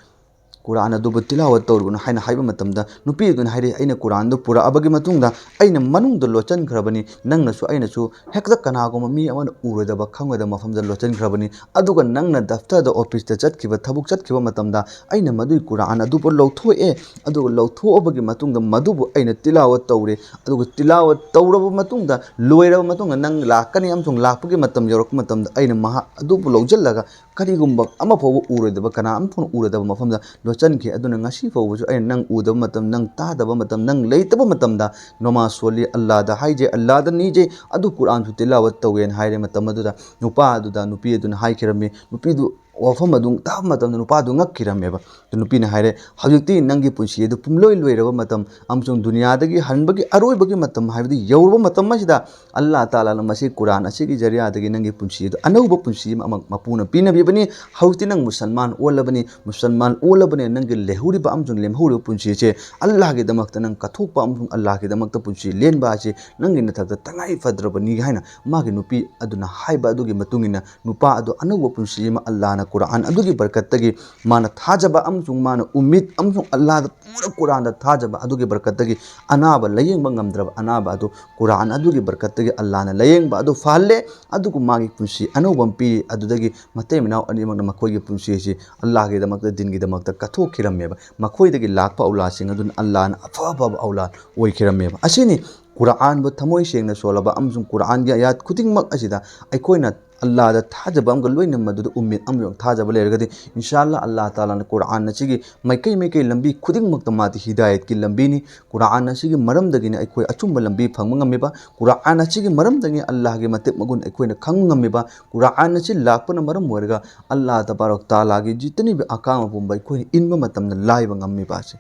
ꯀꯨꯔꯥꯟ ꯑꯗꯨꯕꯨ ꯇꯤꯂꯥꯋꯠ ꯇꯧꯔꯤꯕꯅꯣ ꯍꯥꯏꯅ ꯍꯥꯏꯕ ꯃꯇꯝꯗ, ꯅꯨꯄꯤ ꯑꯗꯨꯅ ꯍꯥꯏꯔꯛꯏ, "ꯑꯩꯅ ꯀꯨꯔꯥꯟꯗꯨ ꯄꯨꯔꯛꯑꯕꯒꯤ ꯃꯇꯨꯡꯗ ꯑꯩꯅ ꯃꯅꯨꯡꯗ ꯂꯣꯠꯁꯤꯟꯈ꯭ꯔꯕꯅꯤ, ꯅꯪꯅꯁꯨ ꯑꯩꯅꯁꯨ ꯍꯦꯛꯇ ꯀꯅꯥꯒꯨꯝꯕ ꯃꯤ ꯑꯃꯅ ꯎꯔꯣꯏꯗꯕ, ꯈꯪꯉꯣꯏꯗꯕ ꯃꯐꯝꯗ ꯂꯣꯠꯁꯤꯟꯈ꯭ꯔꯕꯅꯤ꯫ ꯑꯗꯨꯒ ꯅꯪꯅ ꯗꯐꯇꯔꯗ, ꯑꯣꯐꯤꯁꯇ ꯆꯠꯈꯤꯕ, ꯊꯕꯛ ꯆꯠꯈꯤꯕ ꯃꯇꯝꯗ ꯑꯩꯅ ꯃꯗꯨꯒꯤ ꯀꯨꯔꯥꯟ ꯑꯗꯨꯕꯨ ꯂꯧꯊꯣꯛꯑꯦ꯫ ꯑꯗꯨꯒ ꯂꯧꯊꯣꯛꯑꯕꯒꯤ ꯃꯇꯨꯡꯗ ꯃꯗꯨꯕꯨ ꯑꯩꯅ ꯇꯤꯂꯥꯋꯠ ꯇꯧꯔꯦ꯫ ꯑꯗꯨꯒ ꯇꯤꯂꯥꯋꯠ ꯇꯧꯔꯕ ꯃꯇꯨꯡꯗ, ꯂꯣꯏꯔꯕ ꯃꯇꯨꯡꯗ ꯅꯪ ꯂꯥꯛꯀꯅꯤ ꯑꯃꯁꯨꯡ ꯂꯥꯛꯄꯒꯤ ꯃꯇꯝ ꯌꯧꯔꯛꯄ ꯃꯇꯝꯗ ꯑꯩꯅ ꯃꯍꯥꯛ ꯑꯗꯨꯕꯨ ꯂꯧꯁꯤꯜꯂꯒ ꯀꯔꯤꯒꯨꯝꯕ ꯑꯃ ꯐꯥꯎꯕ ꯎꯔꯣꯏꯗꯕ, ꯀꯅꯥ ꯑꯃ ꯐꯥꯎꯅ ꯎꯔꯣꯏꯗꯕ ꯃꯐꯝꯗ ꯂꯣꯠꯁꯤꯟꯈꯤ꯫ ꯑꯗꯨꯅ ꯉꯁꯤ ꯐꯥꯎꯕꯁꯨ ꯑꯩꯅ ꯅꯪ ꯎꯗꯕ ꯃꯇꯝ, ꯅꯪ ꯇꯥꯗꯕ ꯃꯇꯝ, ꯅꯪ ꯂꯩꯇꯕ ꯃꯇꯝꯗ ꯅꯃꯥꯖ ꯁꯣꯜꯂꯤ, ꯑꯜꯂꯥꯗ ꯍꯥꯏꯖꯩ, ꯑꯜꯂꯥꯗ ꯅꯤꯖꯩ, ꯑꯗꯨ ꯀꯨꯔꯥꯟꯁꯨ ꯇꯤꯂꯥꯋꯠ ꯇꯧꯋꯦꯅ ꯍꯥꯏꯔꯦ꯫ ꯃꯇꯝ ꯑꯗꯨꯗ ꯅꯨꯄꯥ ꯑꯗꯨꯗ ꯅꯨꯄꯤ ꯑꯗꯨꯅ ꯍꯥꯏꯈꯤꯔꯝꯃꯤ꯫ ꯅꯨꯄꯤꯗꯨ ꯋꯥꯐꯝ ꯑꯗꯨ ꯇꯥꯕ ꯃꯇꯝꯗ ꯅꯨꯄꯥꯗꯨ ꯉꯛꯈꯤꯔꯝꯃꯦꯕ꯫ ꯑꯗꯨ ꯅꯨꯄꯤꯅ ꯍꯥꯏꯔꯦ, "ꯍꯧꯖꯤꯛꯇꯤ ꯅꯪꯒꯤ ꯄꯨꯟꯁꯤ ꯑꯗꯨ ꯄꯨꯝꯂꯣꯏ ꯂꯣꯏꯔꯕ ꯃꯇꯝ ꯑꯃꯁꯨꯡ ꯗꯨꯅꯤꯌꯥꯗꯒꯤ ꯍꯟꯕꯒꯤ ꯑꯔꯣꯏꯕꯒꯤ ꯃꯇꯝ ꯍꯥꯏꯕꯗꯤ ꯌꯧꯔꯕ ꯃꯇꯝ ꯑꯁꯤꯗ ꯑꯜꯂꯥꯍ ꯇꯥꯂꯥꯅ ꯃꯁꯤ ꯀꯨꯔꯥꯟ ꯑꯁꯤꯒꯤ ꯖꯔꯤꯌꯥꯗꯒꯤ ꯅꯪꯒꯤ ꯄꯨꯟꯁꯤ ꯑꯗꯨ ꯑꯅꯧꯕ ꯄꯨꯟꯁꯤ ꯑꯃ ꯃꯄꯨꯅ ꯄꯤꯅꯕꯤꯕꯅꯤ꯫ ꯍꯧꯖꯤꯛꯇꯤ ꯅꯪ ꯃꯨꯁꯜꯃꯥꯟ ꯑꯣꯜꯂꯕꯅꯤ꯫ ꯃꯨꯁꯜꯃꯥꯟ ꯑꯣꯜꯂꯕꯅꯤꯅ ꯅꯪꯒꯤ ꯂꯩꯍꯧꯔꯤꯕ ꯑꯃꯁꯨꯡ ꯂꯦꯝꯍꯧꯔꯤꯕ ꯄꯨꯟꯁꯤ ꯑꯁꯦ ꯑꯜꯂꯥꯍꯒꯤꯗꯃꯛꯇ ꯅꯪ ꯀꯠꯊꯣꯛꯄ ꯑꯃꯁꯨꯡ ꯑꯜꯂꯥꯍꯒꯤꯗꯃꯛꯇ ꯄꯨꯟꯁꯤ ꯂꯦꯟꯕ ꯑꯁꯤ ꯅꯪꯒꯤ ꯅꯊꯛꯇ ꯇꯉꯥꯏ ꯐꯗ꯭ꯔꯕꯅꯤ" ꯍꯥꯏꯅ ꯃꯥꯒꯤ ꯅꯨꯄꯤ ꯑꯗꯨꯅ ꯍꯥꯏꯕ ꯑꯗꯨꯒꯤ ꯃꯇꯨꯡ ꯏꯟꯅ ꯅꯨꯄꯥ ꯑꯗꯨ ꯑꯅꯧꯕ ꯄꯨꯟꯁꯤ ꯑꯃ ꯑꯜꯂꯥꯍꯅ ꯀꯨꯔꯥꯟ ꯑꯗꯨꯒꯤ ꯕꯔꯀꯠꯇꯒꯤ ꯃꯥꯅ ꯊꯥꯖꯕ ꯑꯃꯁꯨꯡ ꯃꯥꯅ ꯎꯃꯤꯗ ꯑꯃꯁꯨꯡ ꯑꯜꯂꯥꯍꯗ ꯄꯨꯔꯥ ꯀꯨꯔꯥꯟꯗ ꯊꯥꯖꯕ ꯑꯗꯨꯒꯤ ꯕꯔꯀꯠꯇꯒꯤ ꯑꯅꯥꯕ ꯂꯥꯌꯦꯡꯕ ꯉꯝꯗ꯭ꯔꯕ ꯑꯅꯥꯕ ꯑꯗꯨ ꯀꯨꯔꯥꯟ ꯑꯗꯨꯒꯤ ꯕꯔꯀꯠꯇꯒꯤ ꯑꯜꯂꯥꯍꯅ ꯂꯥꯌꯦꯡꯕ ꯑꯗꯨ ꯐꯍꯜꯂꯦ꯫ ꯑꯗꯨꯒ ꯃꯥꯒꯤ ꯄꯨꯟꯁꯤ ꯑꯅꯧꯕ ꯑꯃ ꯄꯤꯔꯤ꯫ ꯑꯗꯨꯗꯒꯤ ꯃꯇꯩ ꯃꯅꯥꯎ ꯑꯅꯤꯃꯛꯅ ꯃꯈꯣꯏꯒꯤ ꯄꯨꯟꯁꯤ ꯑꯁꯤ ꯑꯜꯂꯥꯍꯒꯤꯗꯃꯛꯇ, ꯗꯤꯟꯒꯤꯗꯃꯛꯇ ꯀꯠꯊꯣꯛꯈꯤꯔꯝꯃꯦꯕ꯫ ꯃꯈꯣꯏꯗꯒꯤ ꯂꯥꯛꯄ ꯑꯧꯂꯥꯗꯁꯤꯡ ꯑꯗꯨꯅ ꯑꯜꯂꯥꯍꯅ ꯑꯐ ꯑꯐꯕ ꯑꯧꯂꯥꯗ ꯑꯣꯏꯈꯤꯔꯝꯃꯦꯕ꯫ ꯑꯁꯤꯅꯤ ꯀꯨꯔꯥꯟꯕꯨ ꯊꯃꯣꯏ ꯁꯦꯡꯅ ꯁꯣꯜꯂꯕ ꯑꯃꯁꯨꯡ ꯀꯨꯔꯥꯟꯒꯤ ꯑꯌꯥꯠ ꯈꯨꯗꯤꯡꯃꯛ ꯑꯁꯤꯗ ꯑꯩꯈꯣꯏꯅ ꯑꯜꯂꯥꯗ ꯊꯥꯖꯕ ꯑꯃꯒ ꯂꯣꯏꯅꯅ ꯃꯗꯨꯗ ꯎꯝꯃꯤꯗ ꯑꯃꯁꯨꯡ ꯊꯥꯖꯕ ꯂꯩꯔꯒꯗꯤ, ꯏꯟꯁꯥ ꯑꯜꯂꯥ, ꯑꯜꯂꯥ ꯇꯥꯂꯥꯅ ꯀꯨꯔꯥꯟ ꯑꯁꯤꯒꯤ ꯃꯥꯏꯀꯩ ꯃꯥꯏꯀꯩ ꯂꯝꯕꯤ ꯈꯨꯗꯤꯡꯃꯛꯇ ꯃꯥꯗꯤ ꯍꯤꯗꯥꯌꯠꯀꯤ ꯂꯝꯕꯤꯅꯤ꯫ ꯀꯨꯔꯥꯟ ꯑꯁꯤꯒꯤ ꯃꯔꯝꯗꯒꯤꯅꯤ ꯑꯩꯈꯣꯏ ꯑꯆꯨꯝꯕ ꯂꯝꯕꯤ ꯐꯪꯕ ꯉꯝꯃꯤꯕ꯫ ꯀꯨꯔꯥꯟ ꯑꯁꯤꯒꯤ ꯃꯔꯝꯗꯒꯤ ꯑꯜꯂꯥꯍꯒꯤ ꯃꯇꯤꯛ ꯃꯒꯨꯟ ꯑꯩꯈꯣꯏꯅ ꯈꯪꯕ ꯉꯝꯃꯤꯕ꯫ ꯀꯨꯔꯥꯟ ꯑꯁꯤ ꯂꯥꯛꯄꯅ ꯃꯔꯝ ꯑꯣꯏꯔꯒ ꯑꯜꯂꯥ ꯇꯕꯥꯔꯛ ꯇꯥꯂꯥꯒꯤ ꯖꯤꯇꯅꯤꯕ ꯑꯍꯀꯥꯝ ꯑꯄꯨꯝꯕ ꯑꯩꯈꯣꯏꯅ ꯏꯟꯕ ꯃꯇꯝꯗ ꯂꯥꯏꯕ ꯉꯝꯃꯤꯕ ꯑꯁꯤ꯫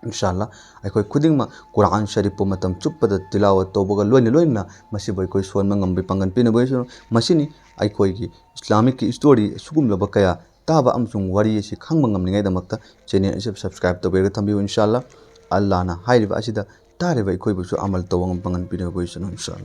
ꯏꯟꯁꯥ ꯑꯜꯂꯥ, ꯑꯩꯈꯣꯏ ꯈꯨꯗꯤꯡꯃꯛ ꯀꯨꯔꯥꯟ ꯁꯔꯤꯐꯄꯨ ꯃꯇꯝ ꯆꯨꯞꯄꯗ ꯇꯤꯂꯥꯋꯠ ꯇꯧꯕꯒ ꯂꯣꯏꯅ ꯂꯣꯏꯅꯅ ꯃꯁꯤꯕꯨ ꯑꯩꯈꯣꯏ ꯁꯣꯟꯕ ꯉꯝꯕꯒꯤ ꯄꯥꯡꯒꯜ ꯄꯤꯅꯕ ꯑꯣꯏꯁꯅꯨ꯫ ꯃꯁꯤꯅꯤ ꯑꯩꯈꯣꯏꯒꯤ ꯏꯁꯂꯥꯃꯤꯛꯀꯤ ꯁ꯭ꯇꯣꯔꯤ ꯁꯤꯒꯨꯝꯂꯕ ꯀꯌꯥ ꯇꯥꯕ ꯑꯃꯁꯨꯡ ꯋꯥꯔꯤ ꯑꯁꯤ ꯈꯪꯕ ꯉꯝꯅꯤꯡꯉꯥꯏꯗꯃꯛꯇ ꯆꯦꯅꯦꯜ ꯑꯁꯤ ꯁꯕꯁꯀ꯭ꯔꯥꯏꯕ ꯇꯧꯕꯤꯔꯒ ꯊꯝꯕꯤꯌꯨ꯫ ꯏꯟꯁꯥ ꯑꯜꯂꯥ, ꯑꯜꯂꯥꯅ ꯍꯥꯏꯔꯤꯕ ꯑꯁꯤꯗ ꯇꯥꯔꯤꯕ ꯑꯩꯈꯣꯏꯕꯨꯁꯨ ꯑꯃꯜ ꯇꯧꯕ ꯉꯝꯕ ꯄꯥꯡꯒꯜ ꯄꯤꯅꯕ ꯑꯣꯏꯁꯅꯨ꯫ ꯏꯟꯁꯥ ꯑꯜꯂꯥ꯫